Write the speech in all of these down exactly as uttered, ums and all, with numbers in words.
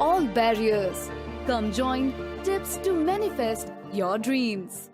all barriers. Come join Tips to manifest your dreams.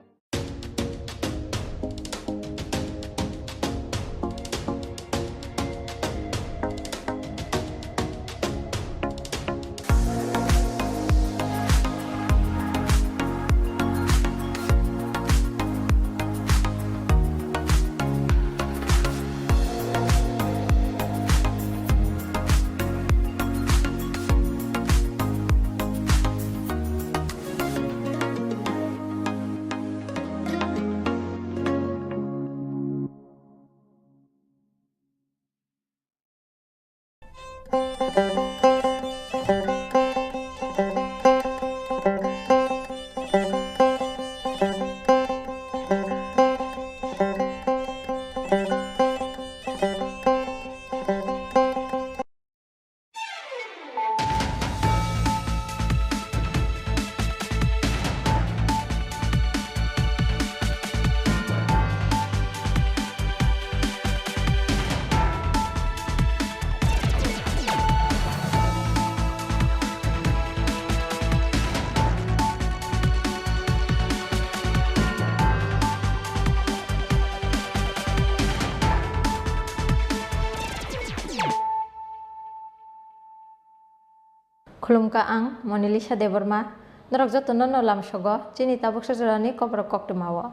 Khulumkha, ang Monalisa Debbarma. Norok jotono no lamsogo chini tabuksa jorani kokrok koktwmao.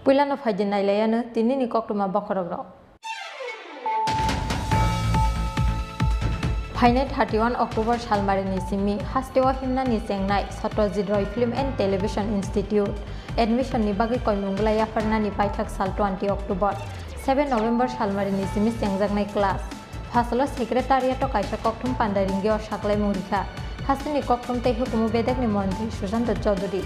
Puilano phaidi nailaiano tinini koktwma bokhorokrok. Phainai thirty one October salmarini simi hasteo himnani chengnai Satyajit Roy Film and Television Institute admission ni bagwi koimung bwlai yapharnani paithak sal twenty October, seven November salmarini simi chengjaknai class. Phasalo secretariat o kaisa kokthum panda ringwi o saklaimung rikha. Hasteni kokthum tei hukumu bedekni montri Sushanta Chaudhary.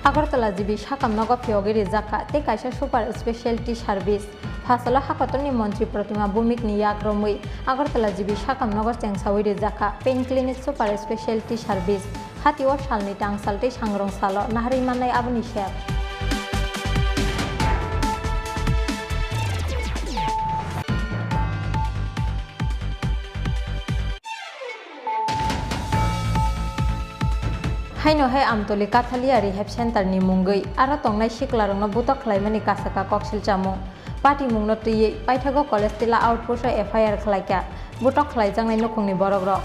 Agartala G B sakam nogo phiyogwi rijak kha tei kaisa super specialty service. Phasalo hakotorni montri Protima Bhumikni yak romwi Agartala G B sakam nogo chengsawi rijak kha pain clinic super specialty service. Hati o salni tangsal tei sangrong salo naharwi mannai aboni sep. Haino hai Amtoli Kathalia Rehab Center ni mungwi aro tongnai siklarokno butok khlaimani kasaka koksil chamung. Patimungno twiwi paithago college tila outpost o F I R khlaikha butok khlaijaknai nukhungni borokrok.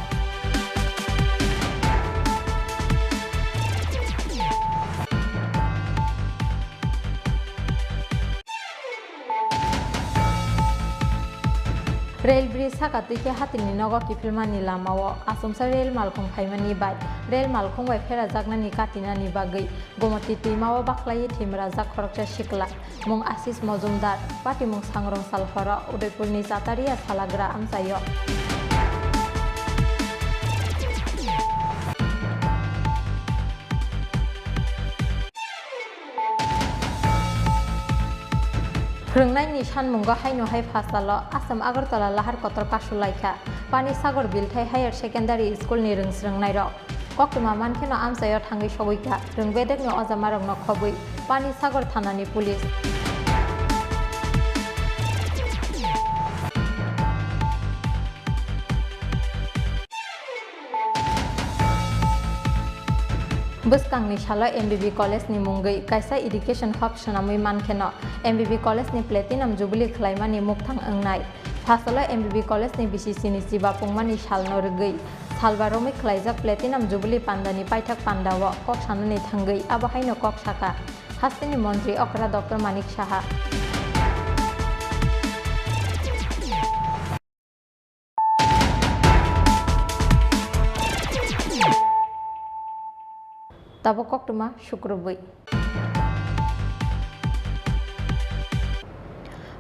Rail bridge saka twi khe hatini nogo kiphilmani lamao achomsa rail malkhung phaimani bai rail malkhung bai pherajaknani katinani bagwi Gomoti twimao baklaiwi thwimrajak khoroksa sikla, mung Ashish Mojumdar, patimung sangrong sal horo Udaipurni Chataria salagra amchaio. Phwrwngnaini sanmungo haino hai phasalo Assam Agartala lahar kotor kasu laikha Pani Sagar Bilthai Higher Secondary School ni rwngsrwngnairok. Koktwma mankheno amchaio thangwi sogwi kha, rwng bedekni ojamarokno khobwi Pani Sagar thanani police. Bwskangni salo M B B college ni mungwi kaisa education hub swnamwi mankheno M B B college ni platinum jubilee khlaimani mukthang wngnai. Phasalo M B B college ni B C C ni chiba pungmani salno rwgwi salba romwi khlaijak platinum jubilee pandani paithak pandao kok sanani thangwi abo haino kok sakha hasteni montri okra Doctor Manik Saha. Tabuk koktwma sukrubwi.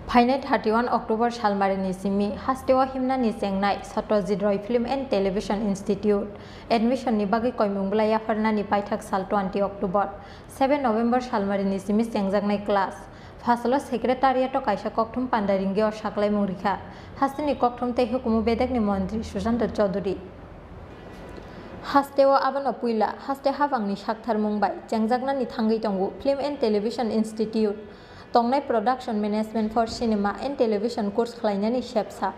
Phainai thirty one October salmarini simi hasteo himnani chengnai Satyajit Roy Film and Television Institute admission ni bagwi koimung bwlai yapharnani paithak sal twenty October, seven November salmarini simi chengjaknai class. Phasalo secretariat o kaisa kokthum panda ringwi o saklaimung rikha hasteni kokthum tei hukumu bedekni montri Sushanta Chaudhary. Hasteo abono puila haste habangni saktharmung bai chengjaknani thangwi tongo Film and Television Institute tongnai Production Management for Cinema and Television course khlainani sebsa.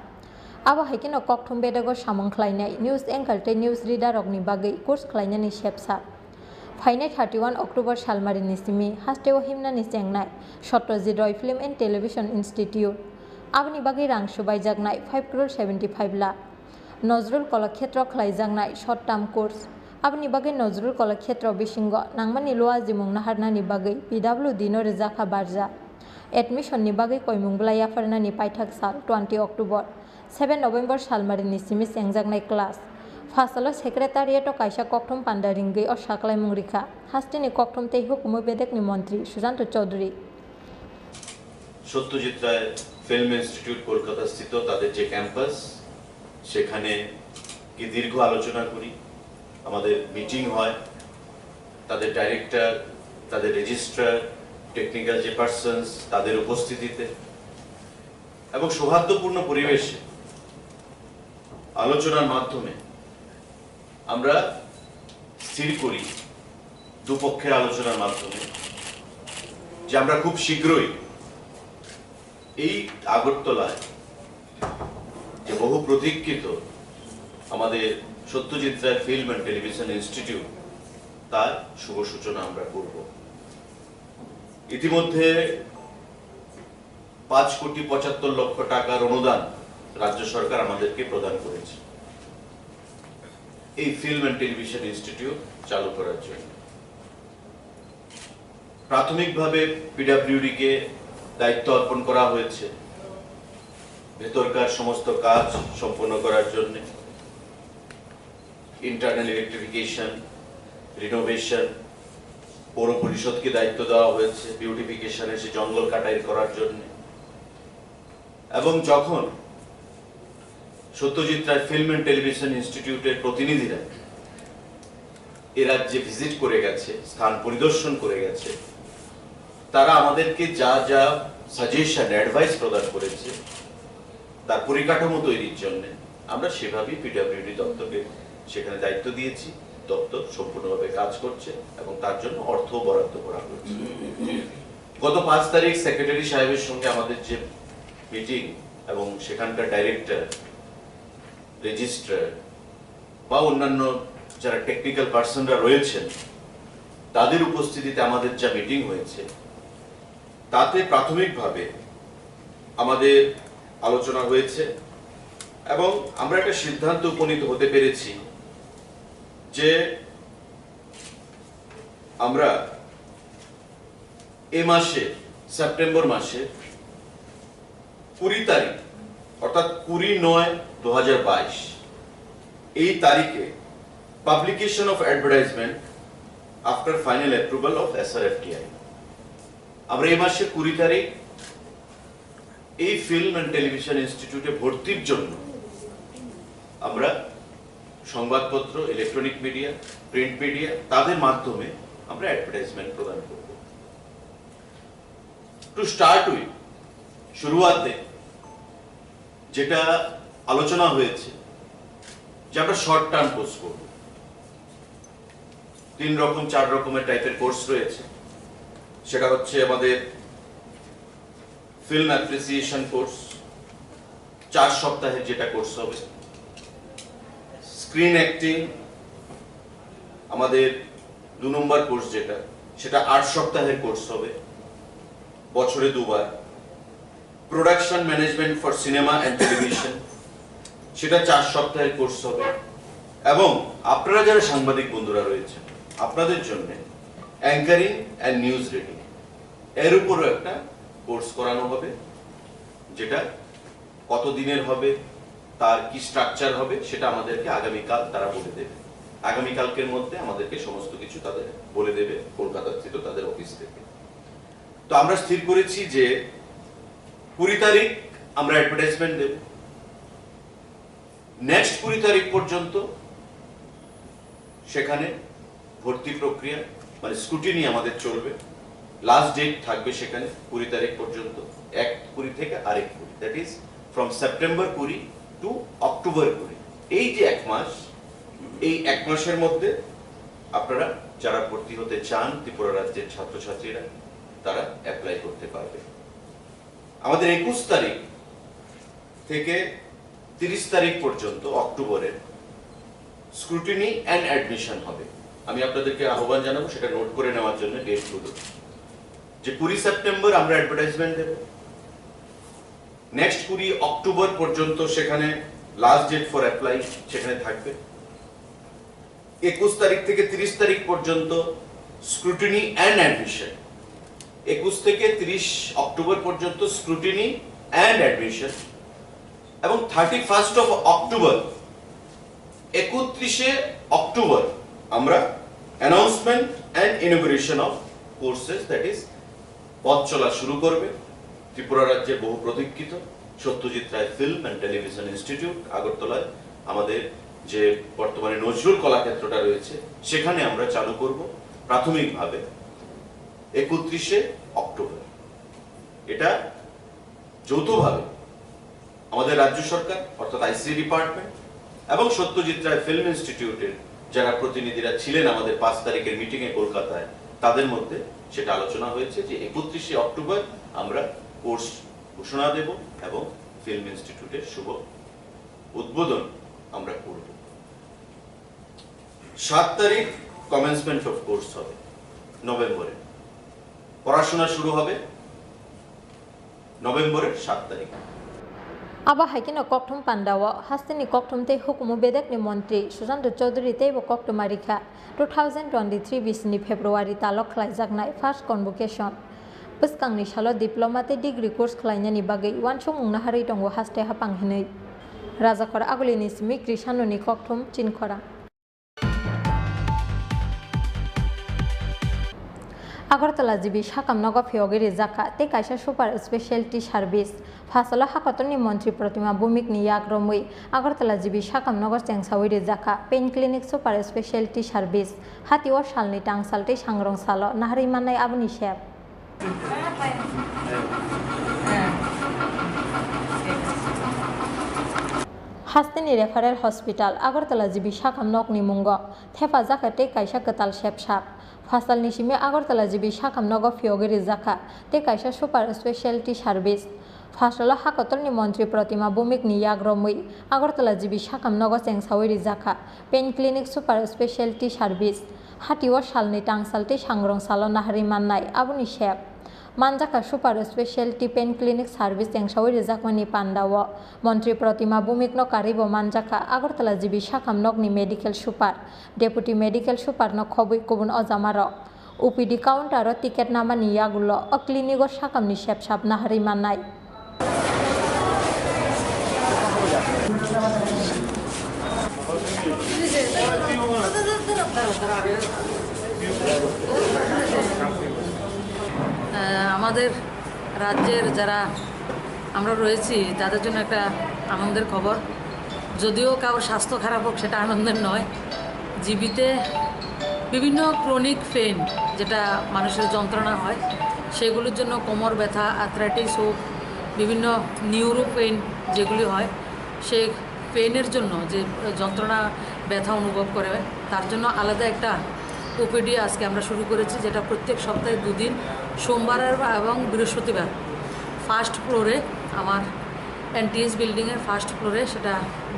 Abo hai kheno kokthum bedego samung khlainai news anchor tei news reader rokni bagwi course khlainani sebsa. Phainai thirty-one October salmarini simi hasteo himnani chengnai Satyajit Roy Film and Television Institute. Aboni bagwi rang subaijaknai five crore seventy-five lakh. Nozrul Kolakhetro khlaijaknai short term course. Aboni bagwi Nozrul Kolakhetro bisingo nangmani luajimung naharnani bagwi P W D no rwjakha barja. Admission ni bagwi koimung bwlai yapharnani paithak sal twenty October, seven November salmarini simi chengjaknai class. Phasalo secretariat o kaisa kokthum panda ringwi o saklaimung rikha hasteni kokthum tei hukumu bedekni montri Sujanto Chaudhary. Satyajit Ray film institute Kolkata স্থিত তাদের যে ক্যাম্পাস, সেখানে গিয়ে দীর্ঘ আলোচনা করি। আমাদের মিটিং হয়, তাদের ডাইরেক্টর, তাদের রেজিস্ট্রার, টেকনিক্যাল যে পার্সনস, তাদের উপস্থিতিতে এবং সৌহার্দ্যপূর্ণ পরিবেশে আলোচনার মাধ্যমে আমরা স্থির করি দুপক্ষের আলোচনার মাধ্যমে যে আমরা খুব শীঘ্রই এই আগরতলায় যে বহু প্রতীক্ষিত আমাদের সত্যজিৎ Ray film and television institute, তার শুভ সূচনা আমরা করব। ইতিমধ্যে পাঁচ কোটি পঁচাত্তর লক্ষ টাকার অনুদান রাজ্য সরকার আমাদেরকে প্রদান করেছে এই ফিল্ম অ্যান্ড টেলিভিশন ইনস্টিটিউট চালু করার জন্য। প্রাথমিকভাবে পিডাব্লিউডি কে দায়িত্ব অর্পণ করা হয়েছে ভেতরকার সমস্ত কাজ সম্পন্ন করার জন্য। ইন্টারনাল ইলেকট্রিফিকেশন, রিনোভেশন, পৌর পরিষদকে দায়িত্ব দেওয়া হয়েছে বিউটিফিকেশনের, সে জঙ্গল কাটাই করার জন্য। এবং যখন সত্যজিৎ রায় ফিল্ম অ্যান্ড টেলিভিশন ইনস্টিটিউটের প্রতিনিধিরা এ রাজ্যে ভিজিট করে গেছে, স্থান পরিদর্শন করে গেছে, তারা আমাদেরকে যা যা সাজেশন, অ্যাডভাইস প্রদান করেছে, তার পরিকাঠামো তৈরির জন্য আমরা সেভাবেই পিডাব্লিউডি দপ্তরকে সেখানে দায়িত্ব দিয়েছি। দপ্তর সম্পূর্ণভাবে কাজ করছে এবং তার জন্য অর্থ বরাদ্দ করা হয়েছে। গত পাঁচ তারিখ সেক্রেটারি সাহেবের সঙ্গে আমাদের যে মিটিং এবং সেখানকার ডাইরেক্টর, রেজিস্ট্রার বা অন্যান্য যারা টেকনিক্যাল পার্সনরা রয়েছেন, তাদের উপস্থিতিতে আমাদের যা মিটিং হয়েছে, তাতে প্রাথমিকভাবে আমাদের আলোচনা হয়েছে এবং আমরা একটা সিদ্ধান্ত উপনীত হতে পেরেছি যে আমরা এ মাসে, সেপ্টেম্বর মাসে কুড়ি তারিখ, অর্থাৎ কুড়ি নয় দু হাজার বাইশ, এই তারিখে publication of advertisement after final approval of SRFTI. আমরা এই মাসের কুড়ি তারিখ এই ফিল্ম অ্যান্ড টেলিভিশন ইনস্টিটিউটে ভর্তির জন্য আমরা সংবাদপত্র, ইলেকট্রনিক মিডিয়া, প্রিন্ট মিডিয়া, তাদের মাধ্যমে আমরা অ্যাডভার্টাইজমেন্ট প্রদান করব। টু স্টার্ট উইথ, শুরুয়াতে যেটা আলোচনা হয়েছে যে আমরা শর্ট টার্ম কোর্স করব, তিন রকম চার রকমের টাইপের কোর্স রয়েছে। সেটা হচ্ছে আমাদের ফিল্ম অ্যাপ্রিসিয়েশন কোর্স, চার সপ্তাহের যেটা কোর্স হবে। স্ক্রিন অ্যাক্টিং, আমাদের দু নম্বর কোর্স যেটা, সেটা আট সপ্তাহের কোর্স হবে, বছরে দুবার। Production management for cinema and television, সেটা চার সপ্তাহের কোর্স হবে। এবং আপনারা যারা সাংবাদিক বন্ধুরা রয়েছেন, আপনাদের জন্য অ্যাঙ্কারিং অ্যান্ড নিউজ রিডিং, এর উপরও একটা কোর্স করানো হবে, যেটা কত দিনের হবে, তার কি স্ট্রাকচার হবে, সেটা আমাদেরকে আগামীকাল তারা বলে দেবে। আগামীকালকের মধ্যে আমাদেরকে সমস্ত কিছু তাদের বলে দেবে কলকাতা স্থিত তাদের অফিস থেকে। তো আমরা স্থির করেছি যে কুড়ি তারিখ আমরা অ্যাডভার্টাইজমেন্ট দেব। নেক্সট কুড়ি তারিখ পর্যন্ত সেখানে ভর্তি প্রক্রিয়া, মানে স্ক্রুটিনি আমাদের চলবে। লাস্ট ডেট থাকবে সেখানে কুড়ি তারিখ পর্যন্ত, এক কুড়ি থেকে আরেক কুড়ি, দ্যাট ইজ ফ্রম সেপ্টেম্বর কুড়ি টু অক্টোবর কুড়ি। এই যে এক মাস, এই এক মাসের মধ্যে আপনারা যারা ভর্তি হতে চান ত্রিপুরা রাজ্যের ছাত্রছাত্রীরা, তারা অ্যাপ্লাই করতে পারবে। আমাদের একুশ তারিখ থেকে তিরিশ তারিখ পর্যন্ত অক্টোবরের স্ক্রুটিনি অ্যান্ড অ্যাডমিশন হবে। আমি আপনাদেরকে আহ্বান জানাবো সেটা নোট করে নেওয়ার জন্য ডেটগুলো। যে কুড়ি সেপ্টেম্বর আমরা অ্যাডভার্টাইজমেন্ট দেব, নেক্সট কুড়ি অক্টোবর পর্যন্ত সেখানে লাস্ট ডেট ফর অ্যাপ্লাই সেখানে থাকবে। একুশ তারিখ থেকে তিরিশ তারিখ পর্যন্ত স্ক্রুটিনি অ্যান্ড অ্যাডমিশন। একুশ থেকে তিরিশ অক্টোবর পর্যন্ত স্ক্রুটিনি অ্যান্ড অ্যাডমিশন। এবং থার্টি ফার্স্ট অফ অক্টোবর, একত্রিশে অক্টোবর, আমরা অ্যানাউন্সমেন্ট অ্যান্ড ইনোগুরেশন অফ কোর্সেস, দ্যাট ইজ পথ চলা শুরু করবে ত্রিপুরা রাজ্যের বহু প্রতীক্ষিত সত্যজিৎ Ray film and television institute আগরতলায়। আমাদের যে বর্তমানে নজরুল কলাক্ষেত্রটা রয়েছে, সেখানে আমরা চালু করব প্রাথমিকভাবে একত্রিশে অক্টোবর। এটা যৌথভাবে আমাদের রাজ্য সরকার, অর্থাৎ আইসিডি ডিপার্টমেন্ট এবং সত্যজিৎ রায় ফিল্ম ইনস্টিটিউটের যারা প্রতিনিধিরা ছিলেন আমাদের পাঁচ তারিখের মিটিংয়ে কলকাতায়, তাদের মধ্যে সেটা আলোচনা হয়েছে যে একত্রিশে অক্টোবর আমরা কোর্স ঘোষণা দেব এবং ফিল্ম ইনস্টিটিউটের শুভ উদ্বোধন আমরা করব। সাত তারিখ কমেন্সমেন্ট অফ কোর্স হবে নভেম্বরে। পড়াশোনা শুরু হবে নভেম্বরের সাত তারিখ। Abo hai kheno kokthum pandao hasteni kokthum tei hukumu bedekni montri Sushanta Chowdhury teibo koktwma rikha two thousand twenty-three bisini February talo khlaijaknai first convocation. Bwskangni salo diploma tei degree course khlainani bagwi uansukmung naharwi tongo haste haphang hinwi. Rajakhor Agulini simi Krishanoni kokthum Chinkhora. Agartala G B sakam nogo phiyogwi rijak kha tei kaisa super specialty service. Phasalo hakotorni montri Protima Bhumikni yak romwi Agartala G B sakam nogo chengsawi rijak kha Pain Clinic Super Specialty Service. Hatio salni tangsal tei sangrong salo naharwi mannai aboni sep. Hasteni Referral Hospital, Agartala G B sakam nokni mungo thepajak kha tei kaisa kwtal sepsap. Phasalni simi Agartala G B sakam nogo phiyogwi rijak kha tei kaisa super specialty service. Phasalno hakotorni montri Protima Bhumikni yak romwi Agartala G B sakam nogo chengsawi rijak kha Pain Clinic Super Specialty Service. Hatio salni tangsal tei sangrong salo naharwi mannai aboni sep. Manjakha Super Specialty Pain Clinic Service chengsawi rijakmani pandao montri Protima Bhumikno karwibo manjakha Agartala G B sakam nokni medical super, deputy medical superno khobwi kubun ojamarok. O P D counter-o ticket namani yagulo o clinic-o sakamni sepsap naharwi mannai. আহ, আমাদের রাজ্যের যারা আমরা রয়েছি, তাদের জন্য একটা আনন্দের খবর। যদিও কারোর স্বাস্থ্য খারাপ হোক, সেটা আনন্দের নয়। জিবিতে বিভিন্ন ক্রনিক পেইন, যেটা মানুষের যন্ত্রণা হয়, সেগুলোর জন্য কোমর ব্যথা, আর্থ্রাইটিস হোক, বিভিন্ন নিউরো পেইন যেগুলি হয়, সেই পেইনের জন্য যে যন্ত্রণা, ব্যথা অনুভব করে, তার জন্য আলাদা একটা ওপিডি আজকে আমরা শুরু করেছি, যেটা প্রত্যেক সপ্তাহে দুদিন, সোমবার আর, এবং বৃহস্পতিবার ফার্স্ট ফ্লোরে, আমার এনটিএস বিল্ডিংয়ের ফার্স্ট ফ্লোরে সেটা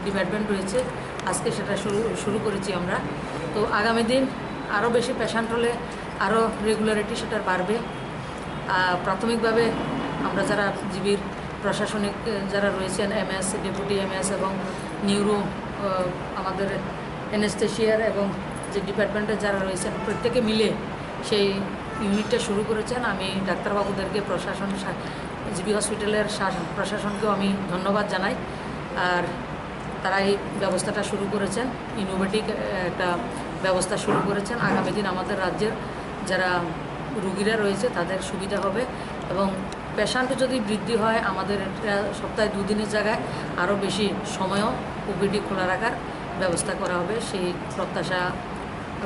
ডিপার্টমেন্ট রয়েছে। আজকে সেটা শুরু, শুরু করেছি আমরা। তো আগামী দিন আরও বেশি পেশেন্ট হলে আরও রেগুলারিটি সেটার বাড়বে। আহ, প্রাথমিকভাবে আমরা যারা জিবির প্রশাসনিক, আহ, যারা রয়েছেন, এমএস, ডেপুটি এমএস এবং নিউরো, আহ, আমাদের অ্যানেস্থেশিয়ার এবং যে ডিপার্টমেন্টে যারা রয়েছেন, প্রত্যেকে মিলে সেই ইউনিটটা শুরু করেছেন। আমি ডাক্তারবাবুদেরকে, প্রশাসন, সা-, জিবি হসপিটালের শাসন, প্রশাসনকেও আমি ধন্যবাদ জানাই। আর তারা এই ব্যবস্থাটা শুরু করেছেন, ইনোভেটিভ, আহ, একটা ব্যবস্থা শুরু করেছেন। আগামী দিন আমাদের রাজ্যের যারা রুগীরা রয়েছে, তাদের সুবিধা হবে এবং পেশেন্ট যদি বৃদ্ধি হয়, আমাদের এটা সপ্তাহে দুদিনের জায়গায় আরও বেশি সময়ও ওপিডি খোলা রাখার ব্যবস্থা করা হবে, সেই প্রত্যাশা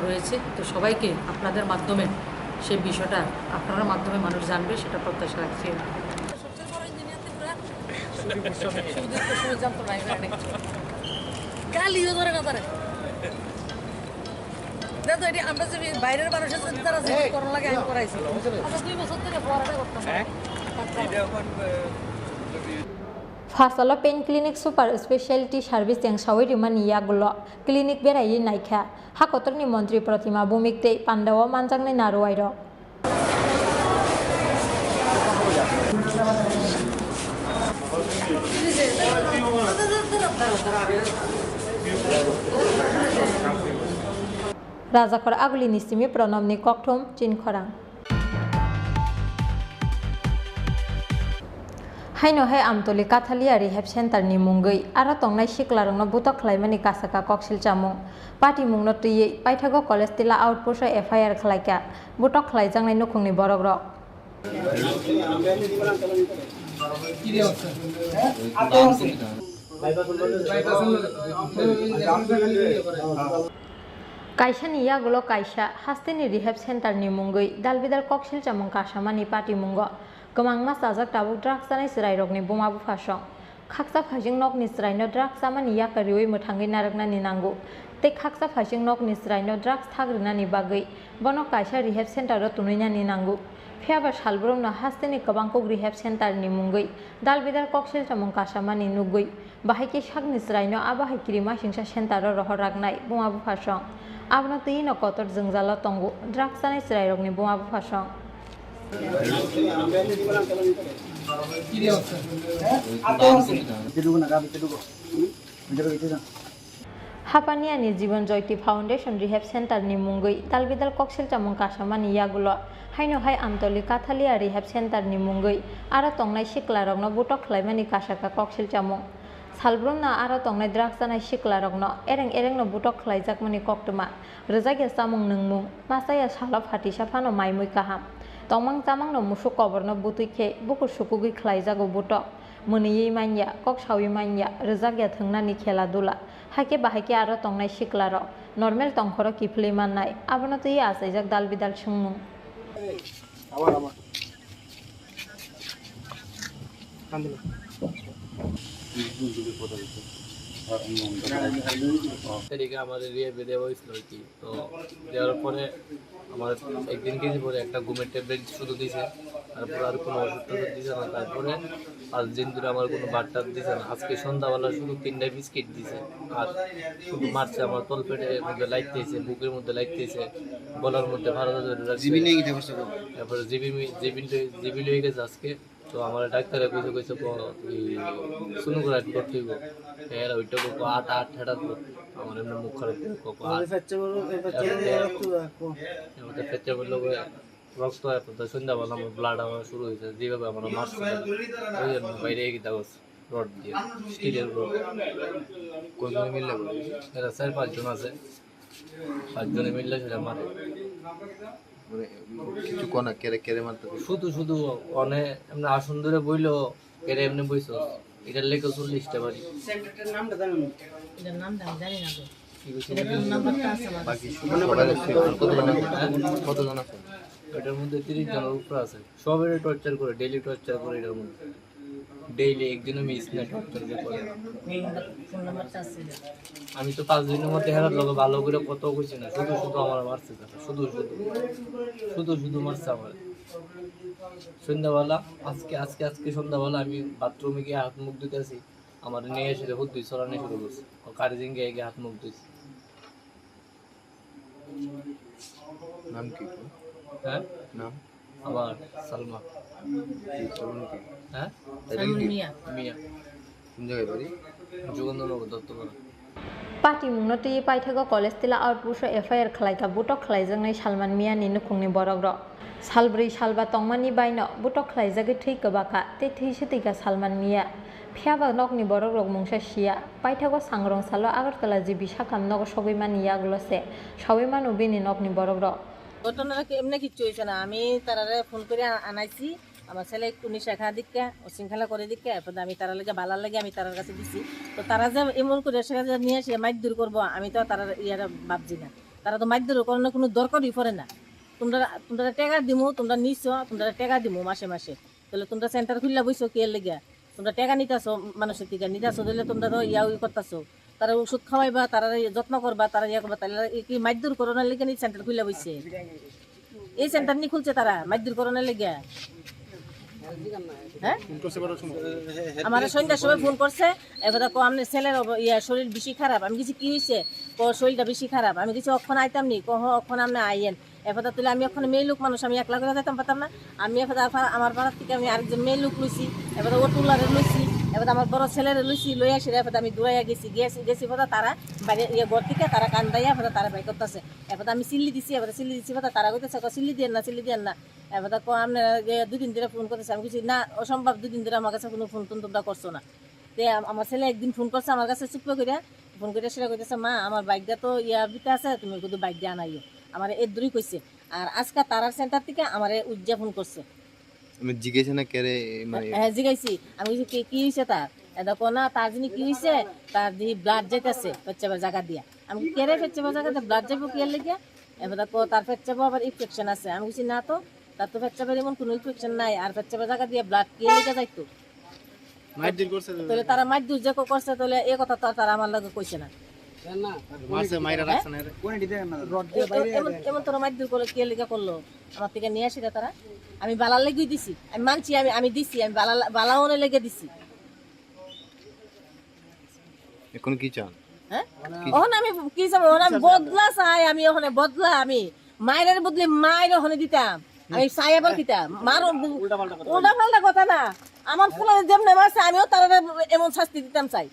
রয়েছে। তো সবাইকে আপনাদের মাধ্যমে সেই বিষয়টা, আপনার মাধ্যমে মানুষ জানবে, সেটা প্রত্যাশা রাখছি। গালিও ধরে না তারা। তো এটি আমরা যে বাইরের মানুষ আছে, তারা যে করোনা লাগে আমি করাইছি। আচ্ছা, দুই বছর ধরে পড়াটা করতাম। হ্যাঁ? এটা এখন, আহ, Phasalo Pain Clinic Super Specialty Service yang sawi rimani yagulo clinic beraiwi naikha. Ha kotorni montri Protima Bhumik tei pandao manjaknai naruwairok. Rajakhor agulini simi Pranobni kokthum chinkhorang. Haino hai Amtoli Kathalia Rehab Center ni mungwi aro tongnai siklarokno butok khlaimani kasaka koksil chamung. Patimungno twiwi paithago college tila outpost o F I R khlaikha butok khlaijaknai nukhungni borokrok. Kaisani yagulo kaisa hasteni rehab center ni mungwi dalbidal koksil chamung kasamani patimungo kwbangma chajak tabuk drugs chanai chwrairokni buma buphasong. Khaksa phaising nokni chwraino drugs chamani yakariui mwthangwi narwknani nango, tei khaksa phaising nokni chwraino drugs thagrinani bagwi bono kaisa rehab center o twnwinani nango. Phiyaba salbrumno hasteni kwbangkuk rehab center ni mungwi dalbidal koksil chamung kasamani nugwi, bahai khe sakni chwraino abo hai kirimasingsa center o rohor raknai buma buphasong. Abono twino kotor jwngjalo tongo drugs chanai chwrairokni buma buphasong. Hapaniani Jibon Jyoti Foundation Rehab Center ni mungwi dalbidal koksil chamung kasamani yagulo haino hai Amtoli Kathalia Rehab Center ni mungwi aro tongnai siklarokno butok khlaimani kasaka koksil chamung. Salbrumno aro tongnai drugs chanai siklarokno ereng erengno butok khlaijakmani koktwma rwjakya chamung nwngmung, machaya salo phatisa phano maimui kaham. Tongmang chamangno musuk koborno butwi khe bukur sukugwi khlaijago butok. Mwnwiwi manya, kok sawi manya, rwjakya thwngnani khela dula. Haikhe bahaikhe aro tongnai siklarok normal tongkhoro kiphilwi mannai, abono twiwi achaijak dalbidal swngmung. তারিখে আমাদের রিহ্যাবে দেওয়া হয়েছিল আর কি। তো দেওয়ার পরে আমার একদিন কিছু পরে একটা ঘুমের ট্যাবলেট শুধু দিছে, তারপরে আর কোনো ওষুধ টষুধ দিছে না। তারপরে পাঁচ দিন ধরে আমার কোনো ভাত টাত দিছে না। আজকে সন্ধ্যাবেলা শুধু তিনটা বিস্কিট দিছে, আর শুধু মারছে আমার তলপেটের মধ্যে, লাইট দিছে, বুকের মধ্যে লাইট দিছে, গলার মধ্যে ফাড়া ধরে রাখছে। জিবি নিয়ে গেছে অবশ্য। তারপরে জিবি মি-, জিবি লই-, জিবি লই গেছে আজকে। তো আমার ডাক্তারে কইছে, কইছে প-, ই, সোনোগ্রাফি করতে হইব। এরা ওইটা কো আট, আট, হেটা তো আমার এমনি মুখ খারাপ করে কো আট। ফ্র্যাকচার, ফ্র্যাকচার এবার করলে তো রাখো। এবার তো ফ্র্যাকচার করলে ওই রক্ত এত তো সন্ধ্যাবেলা আমার ব্লাড আমার শুরু হয়েছে, যেভাবে আমার মারছে, ওই জন্য বাইরে এগিয়ে দাও রড দিয়ে, স্টিলের রড। কয়জনে মিললে বলে? এরা চার পাঁচজন আছে, পাঁচজনে মিললে সেটা মারে। মানে, কিছু কনা কেড়ে কেড়ে মারতে হবে। শুধু শুধু অনে এমনি আসন ধরে বইলো, কেড়ে এমনি বইছো। এটার লেগে চল্লিশটা বাড়ি। সেন্টারটার নামটা জানো না? এটার নামটা আমি জানি না তো। কি কইছো? এটার ফোন নাম্বারটা আছে আমার কাছে। বাকি শুধু সবাই আছে। আর কতজন আছে? হ্যাঁ? কতজন আছে? এটার মধ্যে তিরিশ জনের উপরে আছে। সবাই টর্চার করে, ডেইলি টর্চার করে এটার মধ্যে। ডেইলি একদিনও মিস নাই, টর্চার করে। ফোন নাম্বার, ফোন নাম্বারটা আছে। আমি তো পাঁচ দিনের মধ্যে হেরার লগে ভালো করে কথা কইছি না, শুধু শুধু আমার মারছে তারা, শুধু শুধু, শুধু শুধু মারছে আমার। সন্ধ্যাবেলা, আজকে, আজকে, আজকে সন্ধ্যাবেলা আমি বাথরুমে গিয়ে হাত মুখ ধুতে আছি, আমার নিয়ে এসে হুদ্দুই চড়ানি শুরু করছে, ও কারেজিং গিয়ে গিয়ে হাত মুখ ধুইছে। নাম কি? হ্যাঁ? নাম? আমার সালমা। কি করুন কি? হ্যাঁ? এটা কি? সালমন মিয়া। মিয়া। কোন জায়গায় বাড়ি? যোগেন্দ্রনগর, Duttapara. Patimungno twiwi paithago college tila outpost o F I R khlaikha butok khlaijaknai Salman Mia ni nukhungni borokrok. Salbrwi salba tongmani baino butok khlaijagwi thwi kwbakha tei thwi swtwikha Salman Mia. Phiyaba nokni borokrok mungsa siya. Paithago sangrong salo Agartala G B sakam nogo sogwi mani yagulo se sawi mano bini nokni borokrok. ঘটনাটা কি এমনি কিচ্ছু হয়েছে না, আমি তারারে ফোন করে আ-, আনাইছি, আমার ছেলে একটু নেশা খাওয়া দিকে, ও শৃঙ্খলা করে দিকে, এরপর আমি তারা লেগে বালার লেগে আমি তারার কাছে দিছি। তো তারা যে এমন করে সেটা যে নিয়ে আসে মাইর দূর করবো, আমি তো তারা ইয়ারা ভাবছি না। তারা তো মাইর দূর করানোর কোনো দরকারই পড়ে না। তোমরা, তোমরা টেকা দিমু, তোমরা নিছো, তোমরা টেকা দিমু মাসে মাসে। তাহলে তোমরা সেন্টার খুললা বইছো কি এর লেগে? তোমরা টেকা নিতাছো মানুষের থেকে, নিতাছো দিলে তোমরা তো ইয়া ওই করতাছো। তারা ওষুধ খাওয়াইবা, তারা যত্ন করবা, তারা ইয়ে করবা, তাহলে কি মারধর করোনা লেগে নি সেন্টার খুলে বইছে? এই সেন্টার নি খুলছে তারা মারধর করোনা লেগে। হ্যাঁ, আমার সন্ধ্যার সময় ফোন করছে। এবার কো, "আপনার ছেলের অব-, ইয়া, শরীর বেশি খারাপ।" আমি কিছু, "কি হয়েছে?" কো, "শরীরটা বেশি খারাপ।" আমি কিছু, "অক্ষণ আইতাম নি?" কো, "হ, অক্ষণ আপনি আইয়েন।" এবার তুলে আমি অক্ষণ মেয়ে লোক মানুষ, আমি একলা করে যাইতাম পারতাম না। আমি এবার আফা-, আমার পাড়ার থেকে আমি আরেকজন মেয়ে লোক লইছি, এবার ও টুলারে লইছি, এবার আমার বড় ছেলেরে লইছি, লই আসি, এবার আমি দৌড়াইয়া গেছি, গেছি, গেছি, এবার তারা বাইরে, ইয়ে, ঘর থেকে তারা কান্দাইয়া, এবার তারা বাইর করতেছে। এবার আমি চিল্লি দিছি, এবার চিল্লি দিছি, এবার তারা কইতেছে, "কো, চিল্লি দিয়েন না, চিল্লি দিয়েন না।" এবার কো, "আপনি দুই দিন ধরে ফোন করতেছে।" আমি কিছু, "না, অসম্ভব, দুই দিন ধরে আমার কাছে কোনো ফোন টোন তোমরা করছো না।" তে আম-, আমার ছেলে একদিন ফোন করছে আমার কাছে চুপ করে, ফোন করে সেটা কইতেছে, "মা, আমার বাইকটা তো ইয়া ভিতরে আছে, তুমি শুধু বাইকটা আনাইও।" আমার এর দূরই কইছে। আর আজকে তারার সেন্টার থেকে আমারে উজ্জা ফোন করছে। আমি জিজ্ঞেস না কেরে, মানে হ্যাঁ, জিজ্ঞাসি। আমি কইছি, "কি, কি হইছে তার?" এটা কো না, "তার যিনি কি হইছে? তার দি ব্লাড যাইতেছে, পেচ্ছাবার জায়গা দিয়া।" আমি কি, "কেরে পেচ্ছাবার জায়গাতে ব্লাড যাইবো কি এর লেগে?" এবার কো, "তার পেচ্ছাবো আবার ইনফেকশন আছে।" আমি কইছি, "না তো।" তার তো পেচ্ছাপের এমন কোনো ইনফেকশন নাই, আর পেচ্ছাপের জায়গা দিয়ে ব্লাড কে লেগে যাইতো? মারধর করছে তো। তাহলে তারা মারধর যে কো-, করছে, তাহলে এই কথা তো আর তারা আমার লগে কইছে না। মারছে, মাইরা হ্যাঁ? রাখছে না এরে। এ-, এ-, এমন, এমন তোরা মারধর করলো, কে লেগে করলো? আমার থেকে নিয়ে আসি না তারা। আমি বালার লেগেই দিছি, আমি মানছি, আমি, আমি দিছি, আমি বালা, বালা ওনে লেগে দিছি। এখন কি চান? হ্যাঁ? কি? ওখানে আমি কি চাবো? ওখানে আমি বদলা চাই, আমি ওখানে বদলা, আমি মায়ের বদলে মায়ের ওখানে দিতাম। আমি চাই আবার কিতা? মারো, উল্টা পাল্টা কথা উল্টা পাল্টা কথা না। আমার ফুলারে যেমন মারছে, আমিও তারা এমন শাস্তি দিতাম চাই।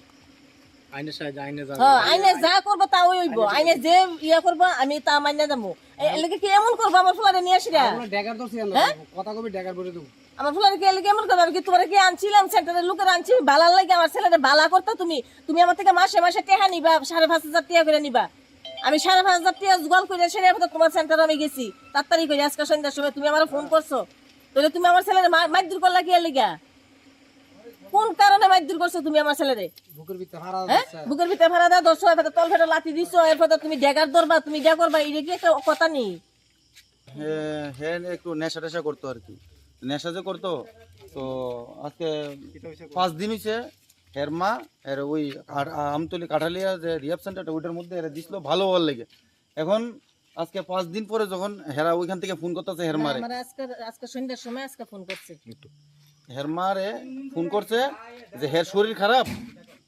আইনের সাহায্যে, আইনে যা হ্যাঁ, আইনে যা করবো তা ওই হইবো। আইনে যে ইয়া করবো, আমি তা মান্য যাবো। এ, এলাকা কি এমন করবো আমার ফুলারে নিয়ে আসি না? আমরা ড্যাগার ধরছি আমরা। হ্যাঁ? কথা কবি ড্যাগার বলে দেবো। আমার ফুলারে কি এলাকা এমন করবো? আমি কি তোমার কি আনছিলাম সেন্টারের লোকের আনছি? বালার লাগে আমার ছেলেরে বালা করতো তুমি। তুমি আমার থেকে মাসে মাসে টেকা নিবা, সাড়ে পাঁচ হাজার টেকা করে নিবা। আমি সাড়ে পাঁচ হাজার টেকা জোগাড় করে সেরে এবার তোমার সেন্টারে আমি গেছি। তাড়াতাড়ি করে আজকে সন্ধ্যার সময় তুমি আমার ফোন করছো। তাহলে তুমি আমার ছেলেরে মা-, মারধর করলা কি এলাকা? কোন কারণে মারধর করছো তুমি আমার ছেলেরে? বুকের ভিতরে ফাড়া হ্যাঁ? দিছে। বুকের ভিতরে ফাড়া দেওয়া, ধরছো, এরপরে তল ফেটে লাথি দিছো, এরপরে তুমি ড্যাগার ধরবা, তুমি ইটা করবা, এটা কি একটা কথা নেই? হে, হে একটু নেশা টেশা করতো আর কি। নেশা যে করতো, তো আজকে পাঁচ দিন হইছে, হের মা, এর ওই কাঠ-, আমতলি কাঠালিয়া যে রিহাব সেন্টারটা, ওইটার মধ্যে এরা দিছিল ভালো হওয়ার লেগে। এখন আজকে পাঁচ দিন পরে যখন হেরা ওইখান থেকে ফোন করতেছে হের না, মারে। আমার আজকে, আজকে সন্ধ্যার সময় আজকে ফোন করছে। হের মারে ফোন করছে যে হের শরীর খারাপ,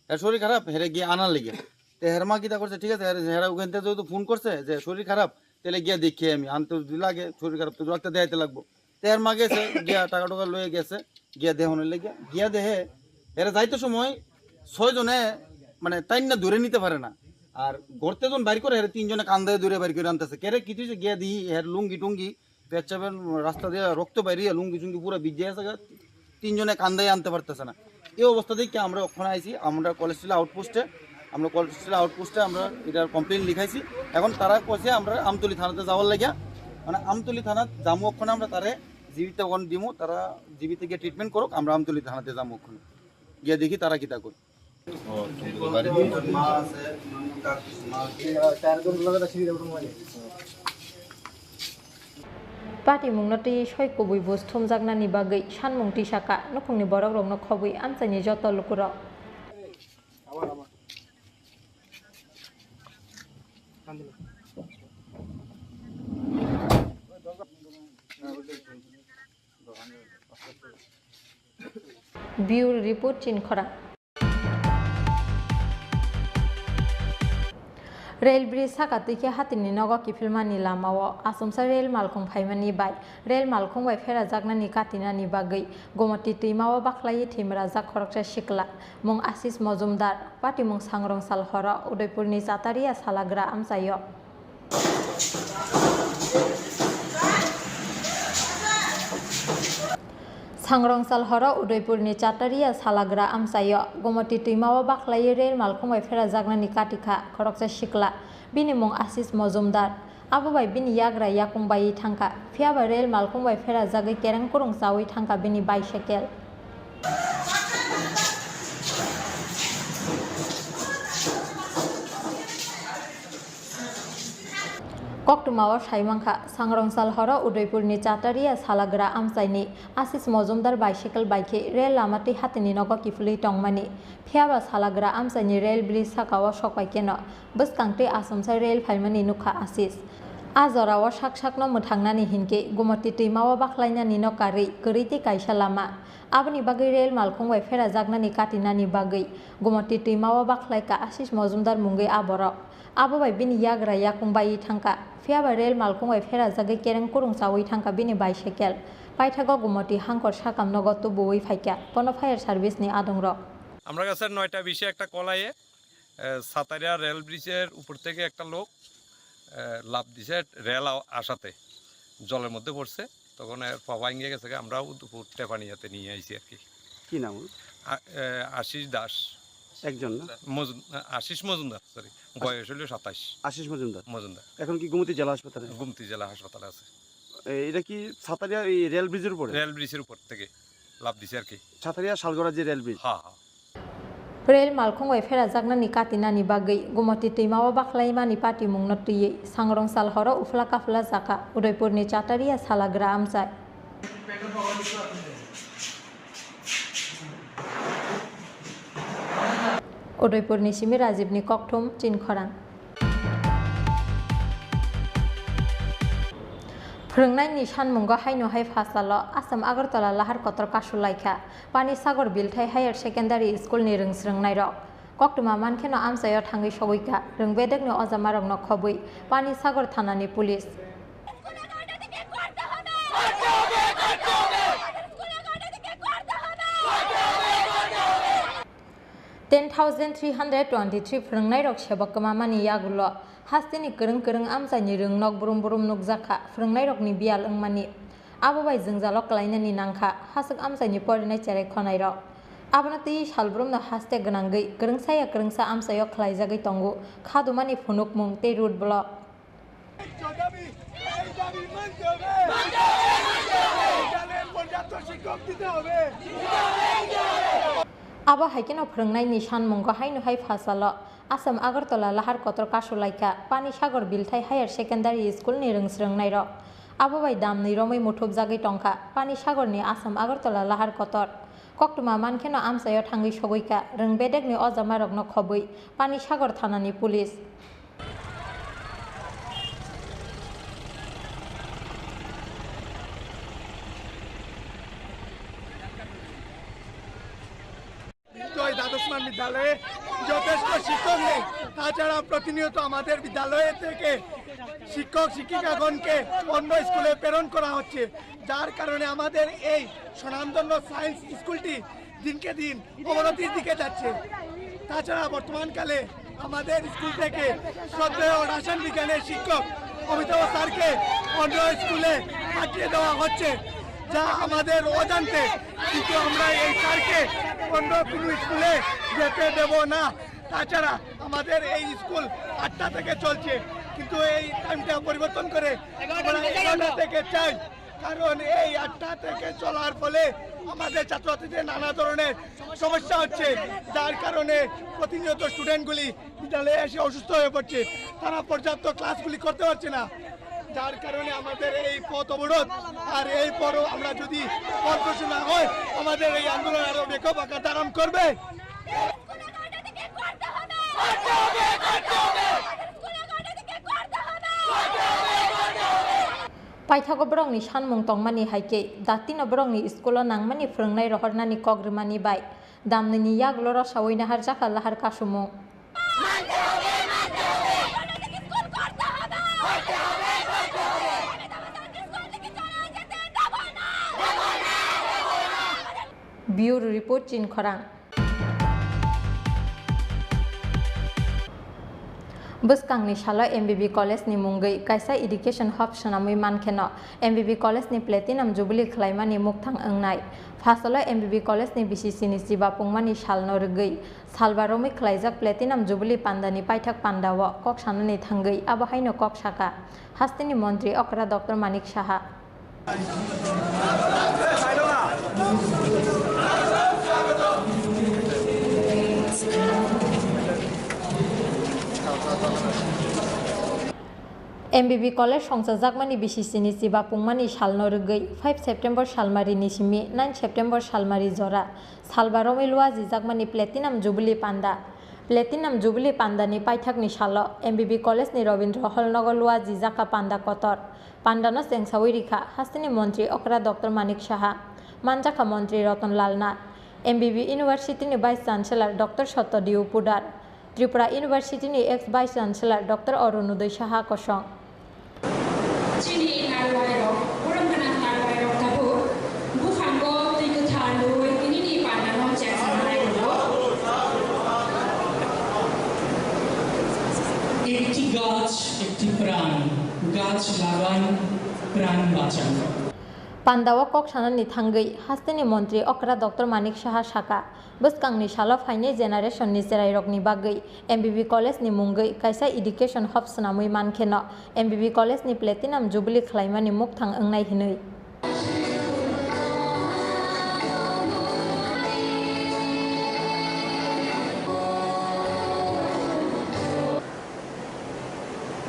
হের শরীর খারাপ, হেরে গিয়ে আনার লেগে। তো হের মা কিতা করছে, ঠিক আছে, হের-, হেরা ওখান থেকে যেহেতু ফোন করছে যে শরীর খারাপ, তাহলে গিয়া দেখি আমি, আনতে যদি লাগে, শরীর খারাপ তো রক্ত দেখাইতে লাগবো। তো হের মা গেছে, গিয়া টাকা টুকা লয়ে গেছে, গিয়া দেহনের লেগে, গিয়া দেহে, এরা যাইতে সময় ছয় জনে মানে টাইন্না ধরে নিতে পারে না। আর গর্তে যখন বাইর করে, এরা তিনজনে কান্দায় ধরে বাইর করে আনতেছে। কেরে কি তুই গিয়া দিই, এর লুঙ্গি টুঙ্গি, পেচ্ছাপের রাস্তা দিয়ে রক্ত বাইরে, লুঙ্গি চুঙ্গি পুরো ভিজে আছে গা। তিনজনে কান্দায় আনতে পারতেছে না। এই অবস্থা দেখে আমরা ওখানে আইছি, আমরা কলেজ স্কুল আউটপোস্টে, আমরা কলেজ স্কুল আউটপোস্টে আমরা এটার কমপ্লেন লিখাইছি। এখন তারা কইছে আমরা আমতলি থানাতে যাওয়ার লাগিয়া, মানে আমতলি থানাত যামু ওখানে আমরা তারে জীবিত ওখানে দিমু, তারা জীবিত গিয়ে ট্রিটমেন্ট করুক, আমরা আমতলি থানাতে যামু ওখানে গিয়ে দেখি তারা কিতা করে। Patimungno twi soi kubui buj thumjaknani bagwi sanmung tisaka nukhungni borokrokno khobwi amchaini joto lukurok. Bureau Report, Chinkhora. Rail bridge saka twi khe hatini nogo kiphilmani lamao achomsa rail malkhung phaimani bai rail malkhung bai pherajaknani katinani bagwi Gomoti twimao bakhlaiwi thwimrajak khoroksa sikla, mung Ashish Mojumdar, patimung Sangrongsal horo Udaipurni Chataria salagra amchaio. Sangrongsal horo Udaipurni Chataria salagra amchaio Gomoti twimao bakhlaiwi rail malkhung bai pherajaknani katikha khoroksa sikla, bini mung Ashish Mojumdar. Abo bai bini yagra yakung baiwi thangkha, phiya ba rail malkhung bai pherajagwi kereng kurung chaui thangkha bini bicycle. Koktwmao saimankha, Sangrong sal horo Udaipurni Chataria salagra amchaini Asis Mojumdar bicycle bai khe rel lama twi hatini nogo kiphilwi tongmani. Phiyaba salagra amchaini rel bridge sakao sokpai kheno bwskang twi achomsa rel phaimani nukha Asis. A jorao sak sakno mwthangnani hinkhe Gumoti twimao bakhlainani no karwi kwrwi tei kaisa lama. Aboni bagwi rel malkhung bai pherajaknani katinani bagwi Gumoti twimao bakhlaikha Asis Mojumdar mungwi a borok. Abo bai bini yagra yakung baiwi thangkha. Phiyaba rel malkhung bai pherajagwi kereng kurung chaui thangkha bini bicycle. Paithago Gumoti hangkor sakam nogo tubuwi phaikha bono fire service ni adongrok. আমরা কাছে নয়টা বিশে একটা কল আয়ে, এ, সাতারিয়া রেল ব্রিজের উপর থেকে একটা লোক, এ, লাফ দিছে রেল আ-, আসাতে, জলের মধ্যে পড়ছে। তখন এর পা ভাঙিয়ে গেছে গা, আমরাও দুপুর টেপানিয়াতে নিয়ে আইছি আর কি। কি নাম ওর? আ-, এ, আশিস দাস। একজন না? মজুম-, আশিস মজুমদার, সরি। আশ-, বয়স হইল সাতাইশ। আশিস মজুমদার? মজুমদার। এখন কি গোমতী জেলা হাসপাতালে? গোমতী জেলা হাসপাতালে আছে। এ, এটা কি সাতারিয়া এই রেল ব্রিজের উপরে? রেল ব্রিজের উপর থেকে লাফ দিছে আর কি। সাতারিয়া শালগড়া যে রেল ব্রিজ? হ্যাঁ, হ্যাঁ। Rel malkhung bai pherajaknani katinani bagwi Gumoti twimao bakhlaimani patimungno twiwi Sangrong sal horo uphla kaphla jakha Udaipurni Chataria salagra amchai. Udaipurni simi Rajibni kokthum Chinkhorang. Phwrwngnaini sanmungo haino hai phasalo Assam Agartala lahar kotor kasulaikha Pani Sagor Bilthai Higher Secondary School ni rwng swrwngnairok. Koktwma mankheno amchaio thangwi sogwikha rwng bedekni ojamarokno khobwi Pani Sagor thanani police. Ten thousand three hundred twenty-three phwrwngnairok sebok kwmamani yagulo hasteni kwrwng kwrwng amchaini rwng nok brum brum nukjakha phwrwngnairokni biyal wngmani. Abo bai jwngjalo kwlainani nangkha haswk amchaini porinai cherai khonairok. Abono twi salbrumno haste gwnangwi kwrwngsaya kwrwngsa amchaio khwlaijagwi tongo khadumani phunukmung tei road block. Abo hai kheno phwrwngnaini sanmungo haino hai phasalo Assam Agartala lahar kotor kasulaikha Pani Sagor Bilthai Higher Secondary School ni rwng swrwngnairok. Abo bai damni romwi muthubjagwi tongkha Pani Sagor ni Assam Agartala lahar kotor. Koktwma mankheno amchaio thangwi sogwikha rwng bedekni ojamarokno khobwi Pani Sagor thanani police. তো এই দ্বাদশ মান বিদ্যালয়ে যথেষ্ট শিক্ষক নেই। তাছাড়া প্রতিনিয়ত আমাদের বিদ্যালয় থেকে শিক্ষক শিক্ষিকাগণকে অন্য স্কুলে প্রেরণ করা হচ্ছে, যার কারণে আমাদের এই স্বনামধন্য সায়েন্স স্কুলটি দিনকে দিন অবনতির দিকে যাচ্ছে। তাছাড়া বর্তমানকালে আমাদের স্কুল থেকে শ্রদ্ধেয় রসায়ন বিজ্ঞানের শিক্ষক অমিতাভ স্যারকে অন্য স্কুলে পাঠিয়ে দেওয়া হচ্ছে, যা আমাদের অজান্তে, কিন্তু আমরা এই স্যারকে অন্য কোনো স্কুলে যেতে দেব না। তাছাড়া আমাদের এই স্কুল আটটা থেকে চলছে, কিন্তু এই টাইমটা পরিবর্তন করে আমরা এগারোটা থেকে চাই। কারণ এই আটটা থেকে চলার ফলে আমাদের ছাত্রছাত্রীদের নানা ধরনের সমস্যা হচ্ছে, যার কারণে প্রতিনিয়ত স্টুডেন্টগুলি বিদ্যালয়ে এসে অসুস্থ হয়ে পড়ছে, তারা পর্যাপ্ত ক্লাসগুলি করতে পারছে না, যার কারণে আমাদের এই পথ অবরোধ। আর এই পরও আমরা যদি ফলপ্রসূ না হয়, আমাদের এই আন্দোলন আরো ব্যাপক আকার ধারণ করবে। Paithago borokni sanmung tongmani hai khe datino borokni school-o nangmani phwrwngnai rohornani kok rwmani bai damnini yagulo rosaui naharjakha lahar kasumung. Bureau Report, Chinkhorang. Bwskangni salo M B B College ni mungwi kaisa Education Hub swnamwi mankheno M B B College ni Platinum Jubilee khwlaimani mukthang wngnai. Phasalo M B B College ni B C C ni chiba pungmani salno rwgwi salba romwi khwlaijak Platinum Jubilee pandani paithak pandao kok sanani thangwi abo haino kok saka hasteni montri okra Doctor Manik Saha. M B B College songchajakmani bisi sini chiba pungmani salno rwgwi five September salmari ni simi nine September salmari jora salba romwi luajijakmani Platinum Jubilee Panda. Platinum Jubilee Pandani paithakni salo M B B College ni Rabindra Hall nogo luajijak kha panda kotor. Pandano chengsawi rikha hasteni Montri Okra Doctor Manik Saha, manjakha Montri Ratan Lal Nath, M B B University ni Vice Chancellor Doctor Satya Dev Pudar, Tripura University ni ex Vice Chancellor Doctor Arunodoi Saha kosong. Chini narwai rok, borom gwnang narwai rok tabuk buphango twi kwthar lwi tinini pandano chengsa nai rwo. একটি গাছ, একটি প্রাণ, গাছ লাগান, প্রাণ বাঁচান। Pandao kok sanani thangwi hasteni Montri Okra Doctor Manik Saha saka, bwskangni salo phainai generation ni chwrairokni bagwi M B B College ni mungwi kaisa education hub swnamwi mankheno M B B College ni Platinum Jubilee khlaimani mukthang wngnai hwnwi.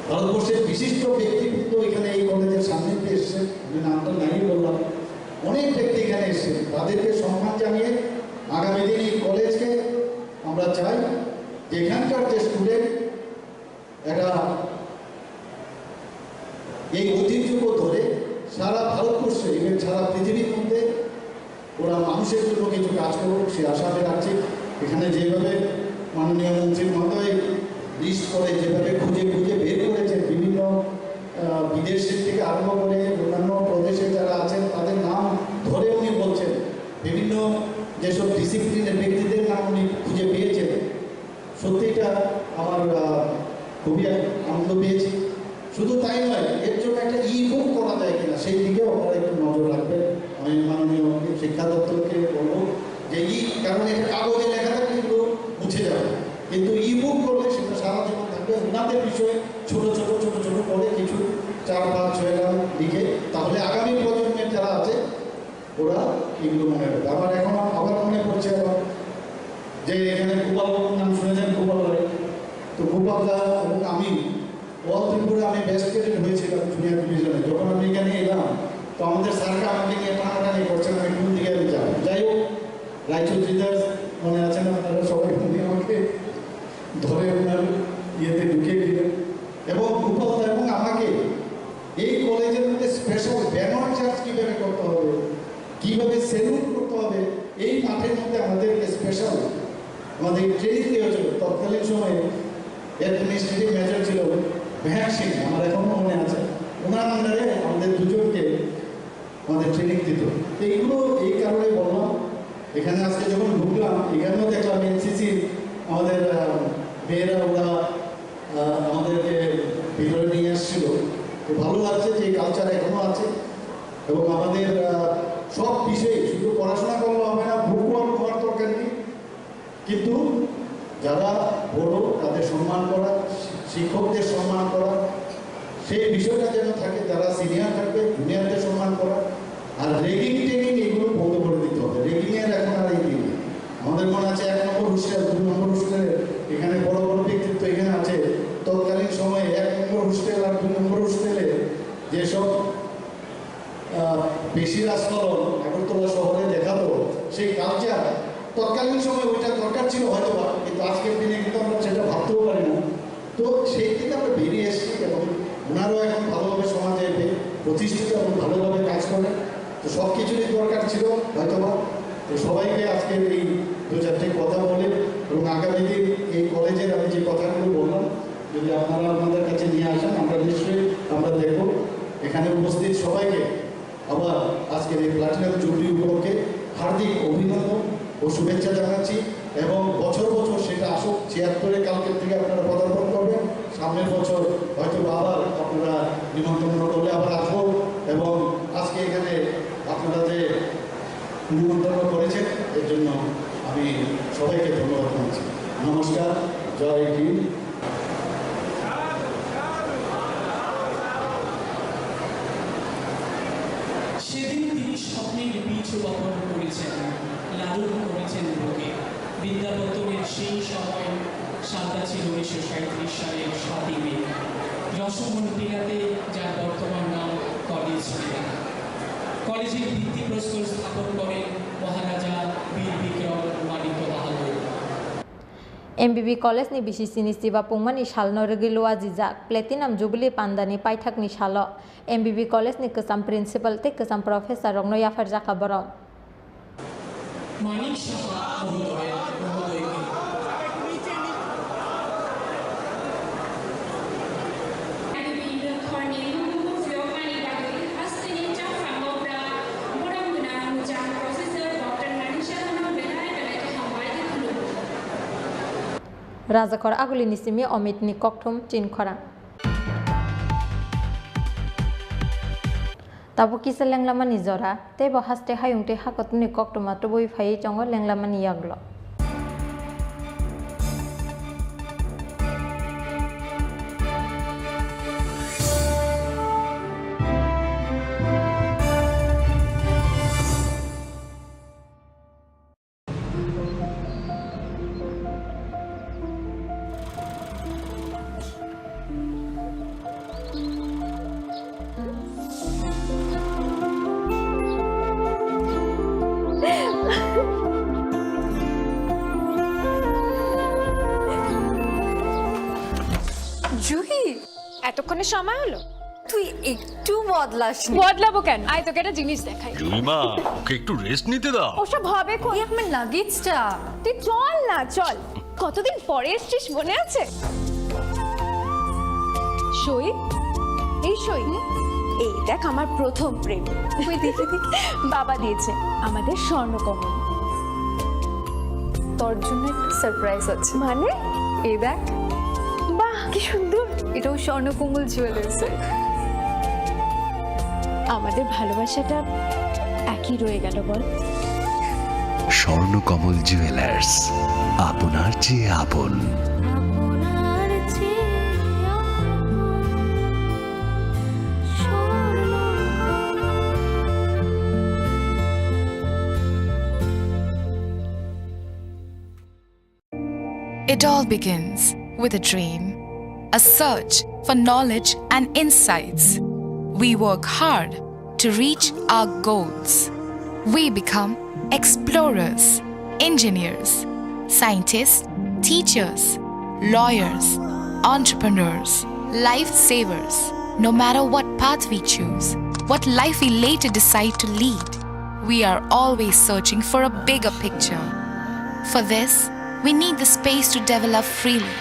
ভারতবর্ষের বিশিষ্ট ব্যক্তিবৃন্দ এখানে এই কলেজের সান্নিধ্যে এসেছেন, আমি নামটা নাই বললাম, অনেক ব্যক্তি এখানে এসেছেন, তাদেরকে সম্মান জানিয়ে আগামী দিন এই কলেজকে আমরা চাই যে এখানকার যে স্টুডেন্ট এরা এই ঐতিহ্যকে ধরে সারা ভারতবর্ষে, ইভেন সারা পৃথিবীর মধ্যে ওরা মানুষের জন্য কিছু কাজ করুক, সে আশা আমি রাখছি। এখানে যেভাবে মাননীয় মন্ত্রী মহোদয় লিস্ট করে, যেভাবে খুঁজে খুঁজে বের করেছেন বিভিন্ন, আহ, বিদেশ থেকে আরম্ভ করে অন্যান্য প্রদেশে যারা আছেন, তাদের নাম ধরে উনি বলছেন, বিভিন্ন যেসব ডিসিপ্লিনের ব্যক্তিদের নাম উনি খুঁজে পেয়েছেন। সত্যি এটা আমার, আহ, খুবই এক আনন্দ পেয়েছি। শুধু তাই নয়, এর জন্য একটা ই বুক করা যায় কিনা, সেই দিকেও আপনারা একটু নজর রাখবেন। আমি মাননীয় শিক্ষা দপ্তরকে বলবো যে ই, কারণ এটা কাগজে লেখা থাকলে এগুলো মুছে যাবে, কিন্তু ই বুক করলে সেটা সারা জীবন থাকবে। ওনাদের বিষয়ে ছোট ছোট ছোট ছোট করে কিছু চার পাঁচ ছয় লাইন লিখে, তাহলে আগামী প্রজন্মের যারা আছে ওরা এগুলো মনে রাখবে। আবার এখন আবার মনে পড়ছে আবার যে এখানে গোপালবাবুর নাম শুনেছেন, গোপাল রায়। তো গোপাল দা এবং আমি অল ত্রিপুরা আমি বেস্ট ক্যাডেট হয়েছিলাম জুনিয়র ডিভিশনে। যখন আমি এখানে এলাম, তো আমাদের স্যাররা আমাকে নিয়ে টানাটানি করছেন, আমি কোন দিকে আমি যাবো। যাই হোক, রায়চৌধুরী দাস মনে আছেন আপনারা সবাই, উনি আমাকে ধরে ওনার ইয়েতে ঢুকিয়ে দিলেন এবং গোপাল দা এবং আমাকে এই কলেজের মধ্যে স্পেশাল ব্যানার চার্জ কিভাবে করতে হবে, কিভাবে সেলুট করতে হবে, এই মাঠের মধ্যে আমাদেরকে স্পেশাল আমাদের ট্রেনিং দেওয়া হয়েছিল। তৎকালীন সময়ে অ্যাডমিনিস্ট্রেটিভ মেজর ছিল মেহেক সিং, আমার এখনো মনে আছে। ওনার আন্ডারে আমাদের দুজনকে আমাদের ট্রেনিং দিত। তো এইগুলো এই কারণে বললাম, এখানে আজকে যখন ঢুকলাম, এখানেও দেখলাম এনসিসি আমাদের, আহ, মেয়েরা ওরা, আহ, আমাদেরকে ভিতরে নিয়ে আসছিল। তো ভালো লাগছে যে এই কালচার এখনো আছে এবং আমাদের, আহ, সব বিষয়ে শুধু পড়াশোনা করলে হবে না, বুক ওয়ার্ক করার দরকার নেই। কিন্তু যারা বড় তাদের সম্মান করা, শিক্ষকদের সম্মান করা, সেই বিষয়টা যেন থাকে, যারা সিনিয়র থাকবে জুনিয়রদের সম্মান করা, আর র্যাগিং ট্যাগিং এগুলো বন্ধ করে দিতে হবে। র্যাগিং এর এখন আর এই দিন নেই। আমাদের মনে আছে এক নম্বর হোস্টেল, দুই নম্বর হোস্টেলে এখানে বড় বড় ব্যক্তিত্ব এখানে আছে, তৎকালীন সময়ে এক নম্বর হোস্টেল আর দুই নম্বর হোস্টেলে যেসব আহ, বেশি রাজফলন আগরতলা শহরে দেখাতো, সেই কালচার তৎকালীন সময় ওইটা দরকার ছিল হয়তো বা, কিন্তু আজকের দিনে কিন্তু আমরা সেটা ভাবতেও পারি না। তো সেই থেকে আমরা বেরিয়ে এসেছি এবং ওনারাও এখন ভালোভাবে সমাজে এসে প্রতিষ্ঠিত এবং ভালোভাবে কাজ করেন। তো সব কিছুরই দরকার ছিল হয়তো বা। তো সবাইকে আজকের এই দু চারটে কথা বলে এবং আগামী দিন এই কলেজের আমি যে কথাগুলো বললাম, যদি আপনারা আপনাদের কাছে নিয়ে আসেন, আমরা নিশ্চয়ই আমরা দেখব। এখানে উপস্থিত সবাইকে আবার আজকের এই প্লাটিনাম জুবলি উপলক্ষে হার্দিক অভিনন্দন ও শুভেচ্ছা জানাচ্ছি এবং বছর বছর সেটা আসুক। ছিয়াত্তরে কালকের থেকে আপনারা পদার্পণ করবেন, সামনের বছর হয়তো বা আবার আপনারা নিমন্ত্রণ করলে আবার আসবো। এবং আজকে এখানে আপনারা যে নিমন্ত্রণ করেছেন, এর জন্য আমি সবাইকে ধন্যবাদ জানাচ্ছি। নমস্কার, জয় হিন্দ। সেদিন তিনি স্বপ্নের বীজ বপন করেছেন, লালন করেছেন বুকে। বিদ্যাপত্তনের সেই সময়, সালটা ছিল উনিশশো সাঁইত্রিশ সালের সাতই মে। অসম উন্নতি যাতে যার বর্তমান নাম কলেজ ক্রীড়া। কলেজের ভিত্তিপ্রস্তর স্থাপন করেন মহারাজা বীর বিক্রম মাণিক্য বাহাদুর। M B B College ni B C C ni chiba pungmani salno rwgwi luajijak Platinum Jubilee pandani paithakni salo M B B College ni kwcham Principal tei kwcham Professor rokno yapharjakha borok. Manik সাহা মহোদয়, মহোদয়কে। Rajakhor agulini simi Omitni kokthum chinkhorang. Tabuk kisa lenglamani jora, tei bo haste hayung tei hakotorni koktwma tubui phaiwi tongo lenglamani yagulo. Juhi, এতক্ষণে সময় হলো? তুই একটু বদলাসনি। বদলাবো কেন? আয়, তোকে একটা জিনিস দেখাই। জুলিমা, ওকে একটু রেস্ট নিতে দাও। ওসব হবে কোন? এই আমার লাগেজটা। তুই চল না, চল। কতদিন পরে এসছিস, মনে আছে? সই, এই সই। এই দেখ, আমার প্রথম প্রেম। ওই দেখি, দেখি। বাবা দিয়েছে আমাদের স্বর্ণকমল। তোর জন্য একটা সারপ্রাইজ আছে। মানে? এই দেখ। বাহ, কি সুন্দর। এটাও স্বর্ণকমল জুয়েলার্সের। আমাদের ভালোবাসাটা একই রয়ে গেল, বল? স্বর্ণকমল জুয়েলার্স, আপনার চেয়ে আপন। It all begins with a dream, a search for knowledge and insights. We work hard to reach our goals. We become explorers, engineers, scientists, teachers, lawyers, entrepreneurs, lifesavers. No matter what path we choose, what life we later decide to lead, we are always searching for a bigger picture. For this, we need the space to develop freely.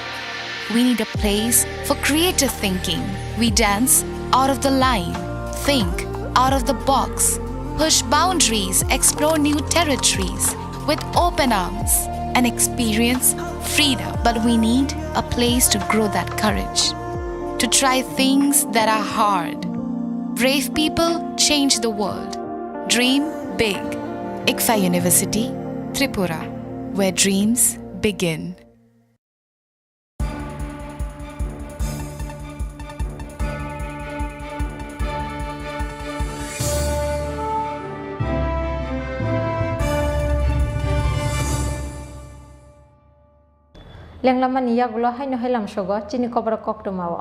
We need a place for creative thinking. We dance out of the line, think out of the box, push boundaries, explore new territories with open arms. An experience, freedom, but we need a place to grow that courage. To try things that are hard. Brave people change the world. Dream big. ICFAI University, Tripura, where dreams begin. Lenglamani yagulo haino hai lamsogo chini koborok koktwmao.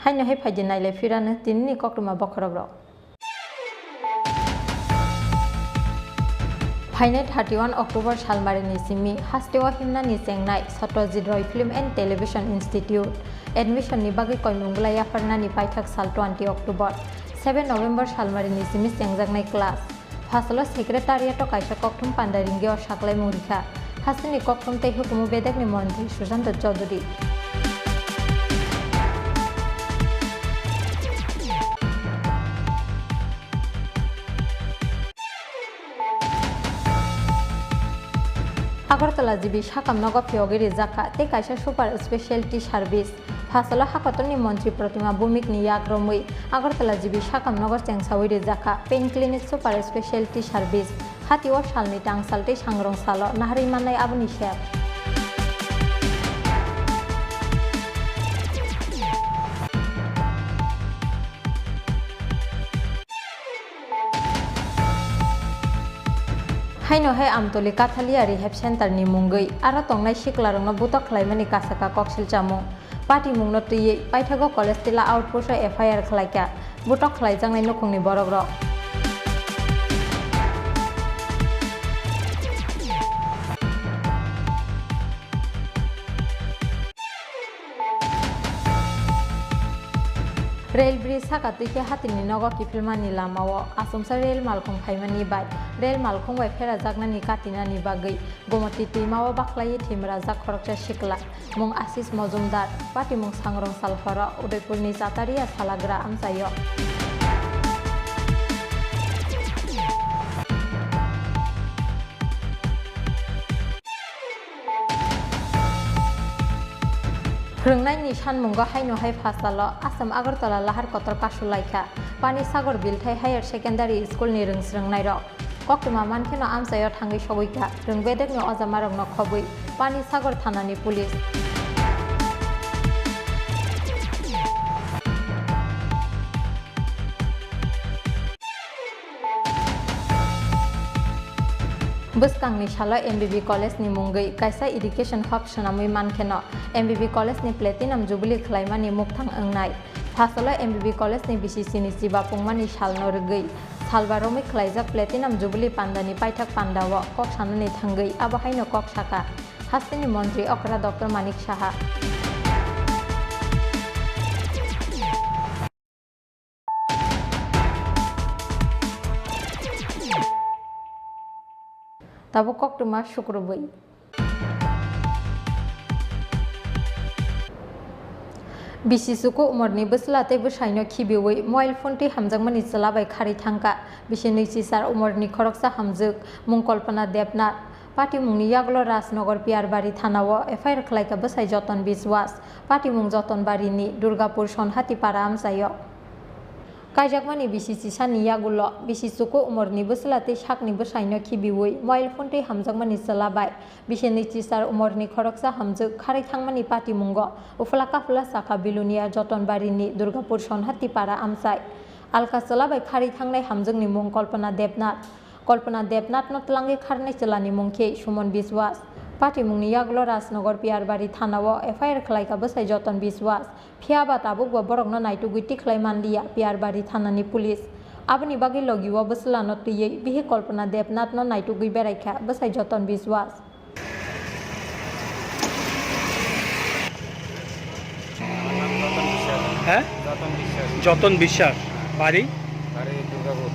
Haino hai phaidi nailai phirano tinini koktwma bokhorokrok. Phainai thirty one October salmarini simi hasteo himnani chengnai Satyajit Roy Film and Television Institute admission ni bagwi koimung bwlai yapharnani paithak sal twenty October. Seven November salmarini simi chengjaknai class. Phasalo secretariat-o kaisa kokthum panda ringwi o saklaimung rikha. Hasteni kokthum tei hukumu bedekni montri Sushanta Chaudhary. Agartala G B sakam nogo phiyogwi rijak kha tei kaisa super specialty service. Phasalo hakotorni montri Protima Bhumikni yak romwi Agartala G B sakam nogo chengsawi rijak kha Pain Clinic Super Specialty Service. Hatio salni tangsal tei sangrong salo naharwi mannai aboni sep. Haino hai Amtoli Kathalia Rehab Center ni mungwi aro tongnai siklarokno butok khlaimani kasaka koksil chamung. Patimungno twiwi paithago college tila outpost o F I R khlaikha butok khlaijaknai nukhungni borokrok. Rail bridge saka twi khe hatini nogo kiphilmani lamao achomsa rail malkhung phaimani bai rail malkhung bai pherajaknani katinani bagwi Gomoti twimao baklaiwi thwimrajak khoroksa sikla, mung Asis Mojumdar, patimung Sangrong Salhoro, Udaipurni Chataria Salagra amchaio. Phwrwngnaini sanmungo haino hai phasalo Assam Agartala lahar kotor kasulaikha Pani Sagar Bilthai Higher Secondary School ni rwngsrwngnairok. Koktwma mankheno amchaio thangwi sogwikha rwng bedekni ojamarokno khobwi Pani Sagar thanani police. Bwskangni salo M B B college ni mungwi kaisa education hub swnamwi mankheno M B B college ni platinum jubilee khlaimani mukthang wngnai. Phasalo M B B college ni B C C ni chiba pungmani salno rwgwi salba romwi khlaijak platinum jubilee pandani paithak pandao kok sanani thangwi abo haino kok saka hasteni montri okra Doctor Manik Saha. Tabuk koktwma sukrubwi. Bisi chuku umorni bwsla tei bwsaino khibiwi mobile phone twi hamjakmani chwla bai kharwi thangkha. Bisi nwichi char umorni khoroksa hamjwk mung Kalpana Debnath. Patimungni yagulo Rajnagar Piyarbari thanao F I R khlaikha bwsai Joton Biswas. Patimung Jotonbarini Durgapur Sonhati para amchaio. Kaijakmani bisi chisani yagulo bisi chuku umorni bwsla tei sakni bwsaino khibiwi mobile phone twi hamjakmani chwla bai bisi nwichi char umorni khoroksa hamjwk kharwi thangmani patimungo uphla kaphla sakha Bilonia Jotonbarini Durgapur Sonhati para amchai. Alka chwla bai kharwi thangnai hamjwkni mung Kalpana Debnath. Kalpana Debnathno twlangwi kharnai chwlani mung khe Suman Biswas. Patimungni yagulo Rajnagar Piyarbari thanao F I R khlaikha bwsai Joton Biswas. Phiyaba tabukbo borokno naitugwi tikhlai manliya Piyarbari thanani police. Aboni bagwi logio bwslano twiwi bihi Kalpana Debnathno naitugwi beraikha bwsai Joton Biswas. হ্যাঁ? যতন বিশ্বাস। যতন বিশ্বাস। বাড়ি? বাড়ি দুর্গাপুর,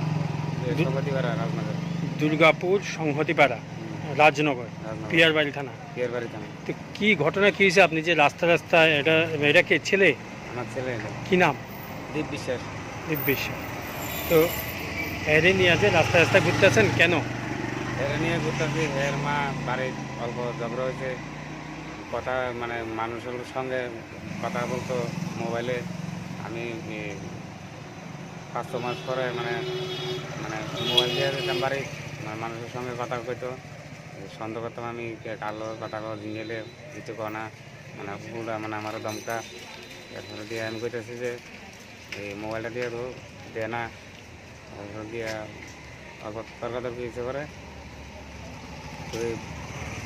এ, দু-, সংহতিপাড়া, রাজনগর। দুর্গাপুর সংহতিপাড়া, হুম। রাজনগর, রাজনগর। পিয়ারবাড়ি থানা। পিয়ারবাড়ি থানা। তো কি ঘটনা কি হয়েছে? আপনি যে রাস্তা রাস্তা এটা, এটা কে ছেলে? আমার ছেলে এটা। কি নাম? দীপ বিশ্বাস। দীপ বিশ্বাস। তো এরে নিয়ে যে রাস্তা রাস্তা ঘুরতেছেন কেন? এরে নিয়ে ঘুরতেছি, এর মা বাড়ির অল্প ঝগড়া হয়েছে, কথা মানে মানুষের সঙ্গে কথা বলতো মোবাইলে। আমি, এ, পাঁচ ছ মাস পরে মানে, মানে মোবাইল দিয়ে দিতাম বাড়ি, মানে মানুষের সঙ্গে কথা কইতো, এ, সন্দেহ করতাম আমি যে কার লগে কথা কও, জিঙ্গেলে কিছু কয় না, মানে পুরা মানে আমারও দমকা। এরপরে দিয়ে আমি কইতেছি যে এই মোবাইলটা দিয়ে তো দে না, তারপর দিয়া অল্প তর্কাতর্কি হয়েছে পরে। তুই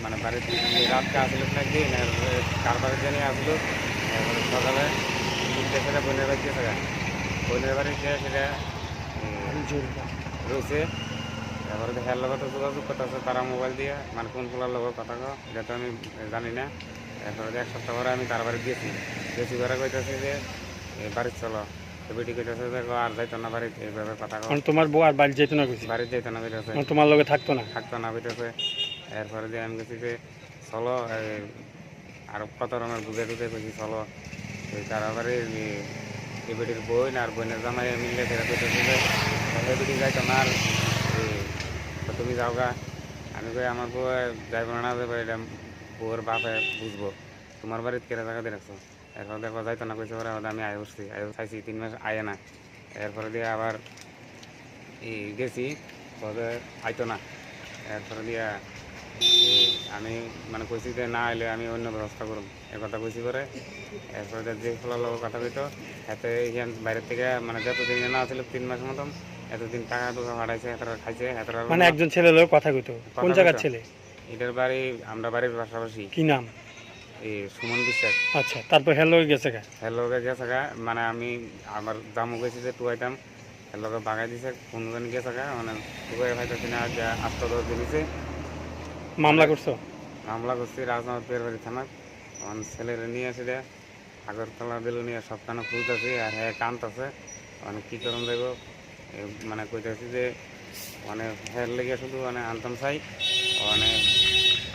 মানে বাড়িতে রাতটা আসলে না দিন, এরপরে কার বাড়ি জানি আসলো, এরপরে সকালে তিনটে সেটা বোনের বাড়ি গেছে গা। বোনের বাড়ি গিয়ে সেটা, এ, রয়েছে। তারপরে তো হের লগে তো যোগাযোগ করতেছে তারা মোবাইল দিয়ে, মানে কোন পোলার লগে কথা কয়, এটা তো আমি জানি না। এরপরে এক সপ্তাহ পরে আমি তার বাড়ি গেছি, গেছি পরে কইতেছে যে, "এ, বাড়ি চলো।" তো বেটি কইতাছে যে, "ও আর যাইতো না বাড়িত, এইভাবে কথা কও।" মানে তোমার বউ আর বাড়ি যাইতো না কইছে? বাড়িত যাইতো না কইতাছে। মানে তোমার লগে থাকতো না? থাকতো না কইতাছে। এরপরে যে আমি কইছি যে, "চলো, এই, আর কত রকমের বুঝে টুঝে কইছি, চলো।" এই তার আবার এই, এই বেটির বোন আর বোনের জামাই মিললে সেটা কইতাছে যে, "এই বেটি যাইতো না আর, এই, তো তুমি যাও গা।" আমি কই, "আমার বউ যাইবো না, না যাইবো, এটা বউর বাপে বুঝবো, তোমার বাড়িত কেরা জায়গা দিয়ে রাখছো?" এরপর দেখো যাইতো না কইছে, পরে আমি আয় উঠছি, আয় চাইছি তিন মাস আয় না। এরপরে দিয়ে আবার এই গেছি, পরে আইতো না। এরপরে দিয়ে এই আমি মানে কইছি যে না আইলে আমি অন্য ব্যবস্থা করুম, এ কথা কইছি পরে। এরপরে যে যে পোলার লগে কথা কইতো, এতে ইয়ান বাইরে থেকে মানে যতদিন না আসলে তিন মাস মতন, এতদিন টাকা টুকা পাঠাইছে, এতটা খাইছে, এতটা মানে একজন ছেলে লগে কথা কইতো। কোন কথা জায়গার কইতো। ছেলে? এটার বাড়ি, আমরা বাড়ির পাশাপাশি। কি নাম? এই সুমন বিশ্বাস। আচ্ছা, তারপর হের লগে গেছে গা? হের লগে গেছে গা, মানে আমি আমার জামু গেছি যে টুয়াইতাম, হের লগে বাগাই দিছে, কোন জন গেছে গা, মানে টুয়াই পাইতাছি না, যে আটটা দশ দিন হইছে। মামলা মানে করছো? মামলা করছি রাজনগর পেরবাড়ি থানায়। আমার ছেলেরে নিয়ে আসে দে। আগরতলা বেলুনিয়া সবখানে খুঁজতেছি, আর হ্যাঁ কান্তাছে, মানে কি করুন দেখো, এ, মানে কইতাছি যে মানে হের লেগে শুধু মানে আনতাম চাই, মানে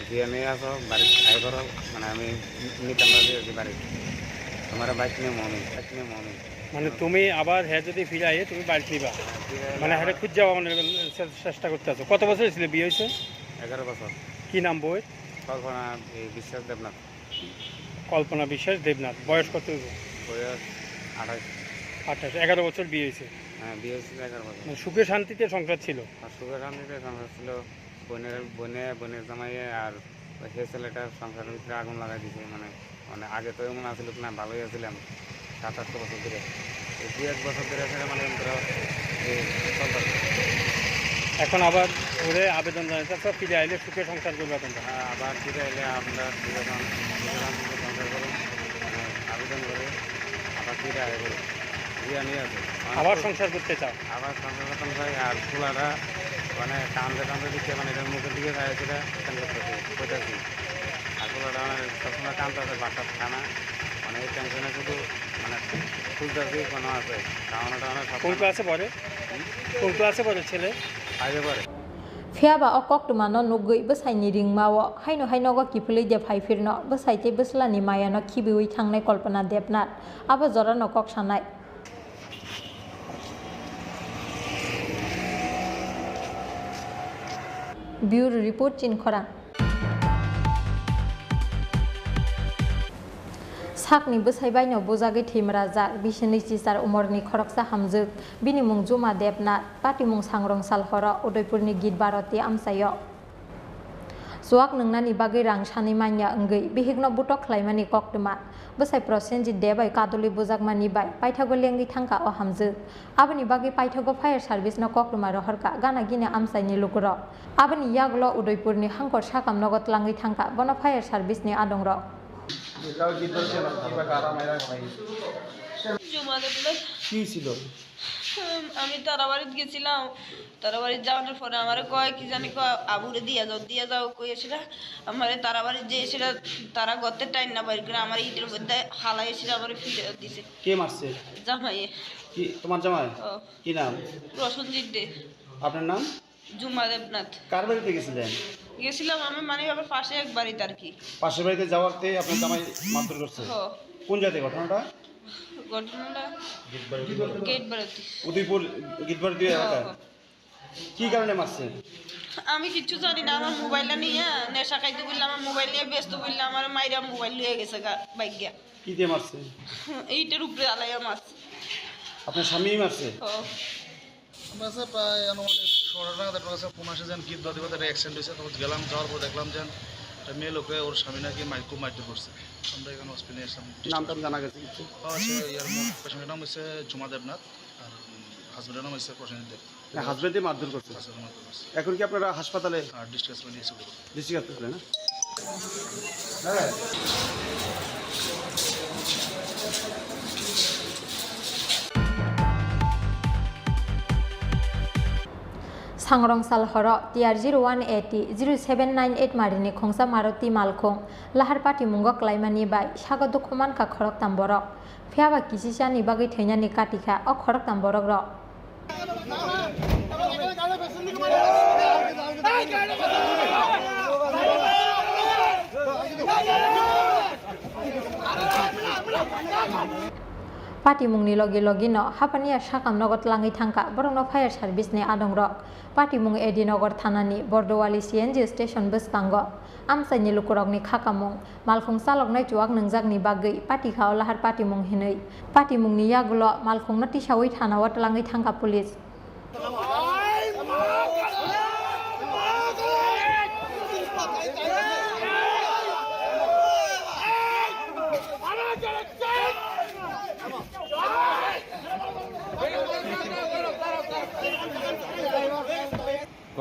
জিয়া নিয়ে আসো বাড়ি আয় করো, মানে আমি নিতাম না দিয়ে বাড়ি, তোমার বাইক নিয়ে মমি, বাইক নিয়ে মমি। মানে তুমি আবার হ্যাঁ যদি ফিরে আয় তুমি বাড়ি নিবা? হ্যাঁ, ফিরে আইলে মানে আবার হ্যাঁ খুঁজ যাওয়া মানে চে-, চেষ্টা করতে আছো। কত বছর হয়েছিল বিয়ে হয়েছে? এগারো বছর। কি নাম বউয়ের? কল্পনা, এই বিশ্বাস দেবনাথ। কল্পনা বিশ্বাস দেবনাথ, বয়স কত হইব? বয়স আঠাশ। আঠাশ, এগারো বছর বিয়ে হয়েছে। হ্যাঁ, বিয়ে হয়েছিল এগারো বছর। মানে সুখে শান্তিতে সংসার ছিল। আর সুখে শান্তিতে সংসার ছিল। বোনের, বোনে, বোনের জামাইয়ে আর ওই হে ছেলেটার সংসারের ভিতরে আগুন লাগাই দিছে। মানে, মানে আগে তো এমন আছিল না, ভালোই আছিলাম সাত আট বছর ধরে। এই দু এক বছর ধরে এখানে মানে ধরো এই চলতেছে। এখন আবার ওরে আবেদন জানাইছে, সব ফিরে আইলে সুখে সংসার করবে তোমরা। হ্যাঁ, আবার ফিরে এলে আমরা ফিরে যান, ফিরে যান, ফিরে সংসার করুন, মানে, আবেদন করে আবার ফিরে আসবো। বিয়া নিয়ে আসবো। আবার সংসার করতে চাও? আবার সংসার করতাম চাই। আর পোলাটা মানে কান্দে কান্দে দিকে মানে এটার মুখের দিকে চাই সেটা কেন করতেছে, কইতাছি। আর পোলাটা মানে সবসময় কান্দতেছে, বাসার খানা, মানে এই টেনশনে শুধু মানে খুঁজতেছি কোনো আছে, খাওয়ানো টাওয়ানো সব কোন খানা। ক্লাসে পড়ে? হুম? কোন ক্লাসে পড়ে ছেলে? ফাইভে পড়ে। Phiya ba o koktwmano nugwi bwsaini ringmao haino hai nogo kiphilwi de phaiphirno bwsai tei bwslani mayano khibiwi thangnai Kalpana Debnath abo jorano kok sanai. Bureau Report, Chini Khorang. Sakni bwsai baino bujagwi thwimrajak bisini chichar umorni khoroksa hamjwk. Bini mung Juma Debnath, patimung Sangrong Salhoro, Udaipurni Git Bharati amchaio. Chuak nwngnani bagwi rang sanwi manya wngwi bihikno butok khlaimani koktwma. Bwsai Prosenjit De bai kadulwi bujakmani bai paithago lengwi thangkha o hamjwk. Aboni bagwi paithago fire service no koktwma rohorkha gana gini amchaini lukurok. Aboni yagulo Udaipurni hangkor sakam nogo tlangwi thangkha bono fire service ni adongrok. জুমা দেবনাথ। কি ছিল? হুম, আমি তারাবাড়িত গেছিলাম। তারাবাড়িত যাওয়ার পরে আমারে কয় কি জানি কয়, "আবুরে দিয়া যাও, দিয়া যাও," কইয়া সেটা আমারে তারাবাড়িত যে সেটা তারা গর্তে টাইম না বাইর করে আমার ইটের মধ্যে হালাই সেটা আমারে ফিরে দিছে। কে মারছে? জামাইয়ে। কি তোমার জামাই? ও। কি নাম? প্রসেনজিৎ দে। আপনার নাম? জুমা দেবনাথ। কার বাড়িতে গেছিলেন? গেছিলাম আমি মানে আবার পাশে এক বাড়িতে আর কি। পাশের বাড়িতে যাওয়াতে আপনার জামাই মারধর করছে? হ। কোন জায়গায় ঘটনাটা? ঘটনাটা গেট বাড়াতে। উদয়পুর গেট বাড়াতে হ, এলাকায়? হ। কি কারণে মারছে? আমি কিচ্ছু জানি না, আমার মোবাইলটা নিয়ে নেশা খাইতে বললে, আমার মোবাইল নিয়ে ব্যস্ত বললে, আমার মাইরা মোবাইল নিয়ে গেছে গা, বাইক গিয়া। কি দিয়ে মারছে? ইটের উপরে আলাইয়া মারছে। আপনার স্বামীই মারছে? হ। আমার কাছে প্রায় আনুমানিক ষোলো টাকা তার কাছে ফোন আসে যেন গীত বাদে বাদে একটা অ্যাক্সিডেন্ট হয়েছে। তখন গেলাম, যাওয়ার পর দেখলাম যেন একটা মেয়ে লোকে ওর স্বামী নাকি মাই-, খুব মারধর করছে। আমরা এখানে হসপিটালে এসলাম। নাম টাম জানা গেছে কিছু? হ্যাঁ, আছে, ইয়ার মো-, পেশেন্টের নাম হচ্ছে জুমা দেবনাথ, আর হাজব্যান্ডের নাম হচ্ছে প্রসেনজিৎ দেব। না, হাজব্যান্ডে মারধর করছে। হাজব্যান্ডে মারধর করছে। এখন কি আপনারা হাসপাতালে? আর ডিস্ট্রিক্ট হাসপাতালে নিয়ে এসে বলবো। ডিস্ট্রিক্ট হাসপাতালে না? হ্যাঁ। Sangrong Salhoro T R zero one A T zero seven nine eight marini khongsa Maruti malkhung lahar patimungo klaimani bai sago dukhu mankha khoroktham borok. Phiya ba kisisani bagwi thwinani katikha o khoroktham borokrok. Patimungni logi logino haphaniya sakam nogo tlangwi thangkha, borokno fire service ni adongrok. Patimung A D Nagar thanani Bordowali C N G station bwskango amchaini lukurokni khakamung, malkhung chaloknai chuak nwngjakni bagwi patikha o lahar patimung hinwi. Patimungni yagulo malkhungno tisawi thanao twlangwi thangkha police.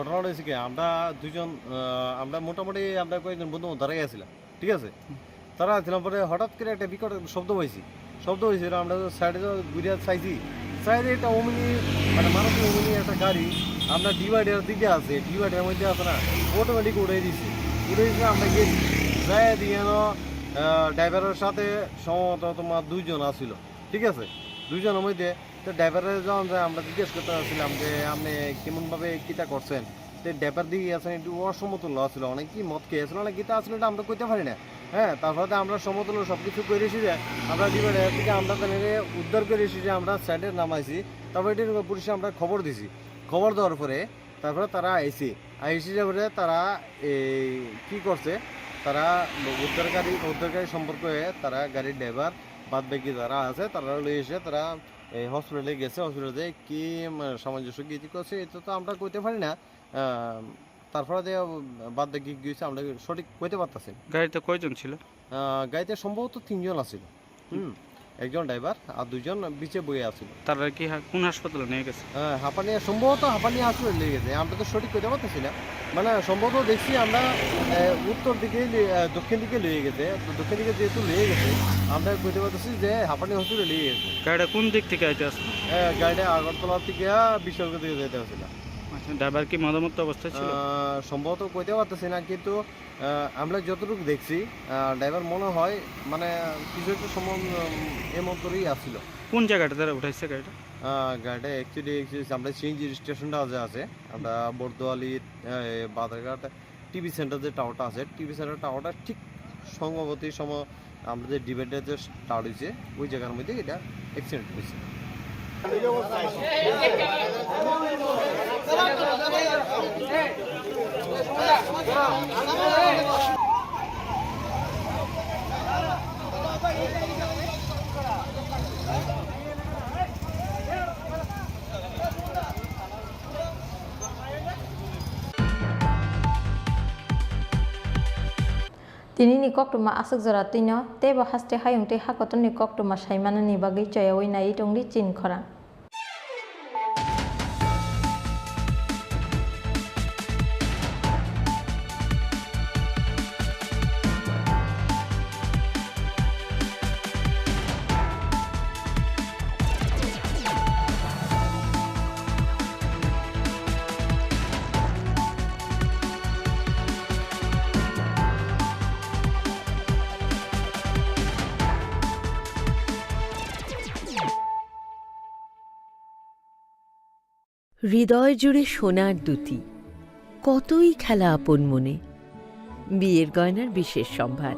ঘটনা হয়েছে কি, আমরা দুজন, আহ, আমরা মোটামুটি আমরা কয়েকজন বন্ধু দাঁড়াই আছিলাম, ঠিক আছে? তারা আছিলাম পরে হঠাৎ করে একটা বিকট শব্দ হয়েছে। শব্দ হয়েছে, আমরা সাইডে ঘুরে চাইছি, চাইলে একটা ওমনি, মানে, মানুষের ওমনি একটা গাড়ি, আমরা ডিভাইডার দিকে আছে, ডিভাইডারের মধ্যে আছে না, অটোমেটিক উঠে দিছে। উঠে দিছে, আমরা গিয়ে যায় দিয়ে, আহ, ড্রাইভারের সাথে সম্ভবত তোমার দুইজন আছিল, ঠিক আছে? দুইজনের মধ্যে তো ড্রাইভারে যখন যায়, আমরা জিজ্ঞেস করতে চাচ্ছিলাম যে, "আপনি কেমনভাবে কিতা করছেন?" তো ড্রাইভার দিকে গেছেন, একটু অসমতুল্য আছিল, অনেক কি মদ খেয়ে আছিল, অনেক কিতা আছিল, এটা আমরা কইতে পারি না। হ্যাঁ, তারপরে তো আমরা সমতুল্য সব কিছু করে এসে যে আমরা ডিভাইডার থেকে আমরা তাদের উদ্ধার করে এসে যে আমরা সাইডে নামাইছি, তারপরে এটা পুলিশে আমরা খবর দিছি। খবর দেওয়ার পরে তারপরে তারা আইসি, আইসি যাওয়ার পরে তারা এই কি করছে, তারা উদ্ধারকারী, উদ্ধারকারী সম্পর্কে তারা গাড়ির ড্রাইভার বাদ বাকি যারা আছে, তারা লই এসে তারা এই হসপিটালে গেছে, হসপিটালে কি, মানে, সামঞ্জস্য কি ঠিক আছে, এটা তো আমরা কইতে পারি না। আহ, তারপরে যে বাদ বাকি কি হয়েছে, আমরা সঠিক কইতে পারতাছি না। গাড়িতে কয়জন ছিল? আহ, গাড়িতে সম্ভবত তিনজন আছিল। হুম, একজন ড্রাইভার আর দুইজন বিচে বইয়ে আছিল। তারা কি হা-, কোন হাসপাতালে নিয়ে গেছে? আহ, হাপানিয়া, সম্ভবত হাপানিয়া হসপিটালে নিয়ে গেছে, আমরা তো সঠিক কইতে পারতেছি না। মানে, সম্ভবত দেখছি আমরা, আহ, উত্তর দিকে লি-, আহ, দক্ষিণ দিকে লিয়ে গেছে। তো দক্ষিণ দিকে যেহেতু লিয়ে গেছে, আমরা কইতে পারতেছি যে হাঁপানি হসপিটালে লিয়ে গেছে। গাড়িটা কোন দিক থেকে আইতে আসলো? আহ, গাড়িটা আগরতলা থেকে বিশালগড় দিকে যাইতে আসছিল। আচ্ছা, ড্রাইভার কি মদমত্ত অবস্থায় ছিল? আহ, সম্ভবত কইতে পারতেছি না, কিন্তু, আহ, আমরা যতটুকু দেখছি, আহ, ড্রাইভার মনে হয়, মানে, কিছু একটা সময়, উম, এমন করেই আসছিল। কোন জায়গাটা তারা উঠাইছে গাড়িটা? আহ, গাড়িটা actually, actually আমরা সিএনজি স্টেশনটা যে আছে, আমরা বর্দোয়ালি, আহ, বাদারঘাট টিভি সেন্টার যে টাওয়ারটা আছে, টিভি সেন্টার টাওয়ারটা ঠিক সম্ভবত এই সময় আমরা যে ডিবেটটা যে স্টার্ট হয়েছে, ওই জায়গার মধ্যে এটা অ্যাক্সিডেন্ট হয়েছে। Tini ni koktwma aswk jora twino teibo haste hayung tei hakotorni koktwma saimanani bagwi choyaui naiwi tongdi chini khorang. হৃদয় জুড়ে সোনার দ্যুতি, কতই খেলা আপন মনে। বিয়ের গয়নার বিশেষ সম্ভার।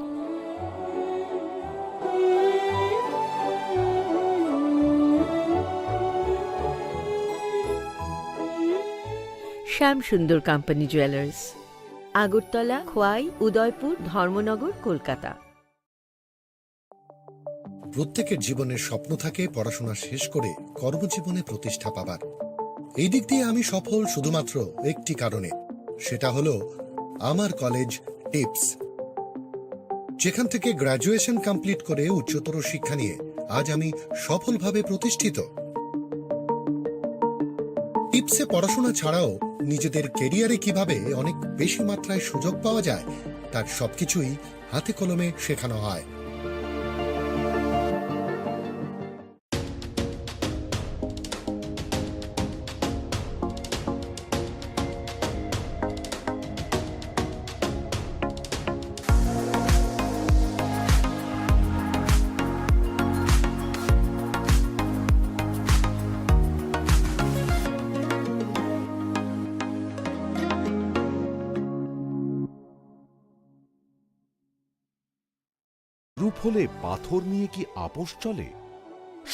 শ্যাম সুন্দর কোম্পানি জুয়েলার্স, আগরতলা, খোয়াই, উদয়পুর, ধর্মনগর, কলকাতা। প্রত্যেকের জীবনের স্বপ্ন থাকে পড়াশোনা শেষ করে কর্মজীবনে প্রতিষ্ঠা পাবার। এই দিক দিয়ে আমি সফল শুধুমাত্র একটি কারণে, সেটা হলো আমার কলেজ টিপস, যেখান থেকে গ্র্যাজুয়েশন কমপ্লিট করে উচ্চতর শিক্ষা নিয়ে আজ আমি সফলভাবে প্রতিষ্ঠিত। টিপসে পড়াশোনা ছাড়াও নিজেদের ক্যারিয়ারে কিভাবে অনেক বেশি মাত্রায় সুযোগ পাওয়া যায়, তার সবকিছুই হাতে কলমে শেখানো হয়। রূপ হলে পাথর নিয়ে কি আপোষ চলে?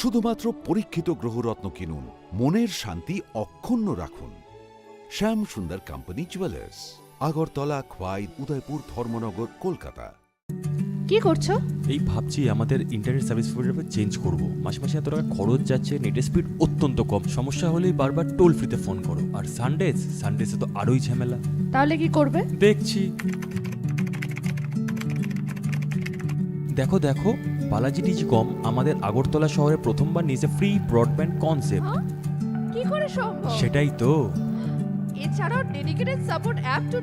শুধুমাত্র পরীক্ষিত গ্রহরত্ন কিনুন, মনের শান্তি অক্ষুণ্ণ রাখুন। শ্যাম সুন্দর কোম্পানি জুয়েলার্স, আগরতলা, খোয়াই, উদয়পুর, ধর্মনগর, কলকাতা। কি করছো? এই ভাবছি আমাদের ইন্টারনেট সার্ভিস প্রোভাইডার চেঞ্জ করব। মাসে মাসে এত টাকা খরচ যাচ্ছে, নেটের স্পিড অত্যন্ত কম। সমস্যা হলেই বারবার টোল ফ্রিতে ফোন করো। আর সানডেজ, সানডেজে তো আরোই ঝামেলা। তাহলে কি করবে? দেখছি। দেখো, দেখো, বালাজি টিচিকম আমাদের আগরতলা শহরে প্রথমবার নিয়েছে ফ্রি ব্রডব্যান্ড কনসেপ্ট। হ্যাঁ? কি করে সম্ভব? সেটাই তো। এছাড়াও ডেডিকেটেড সাপোর্ট অ্যাপ টু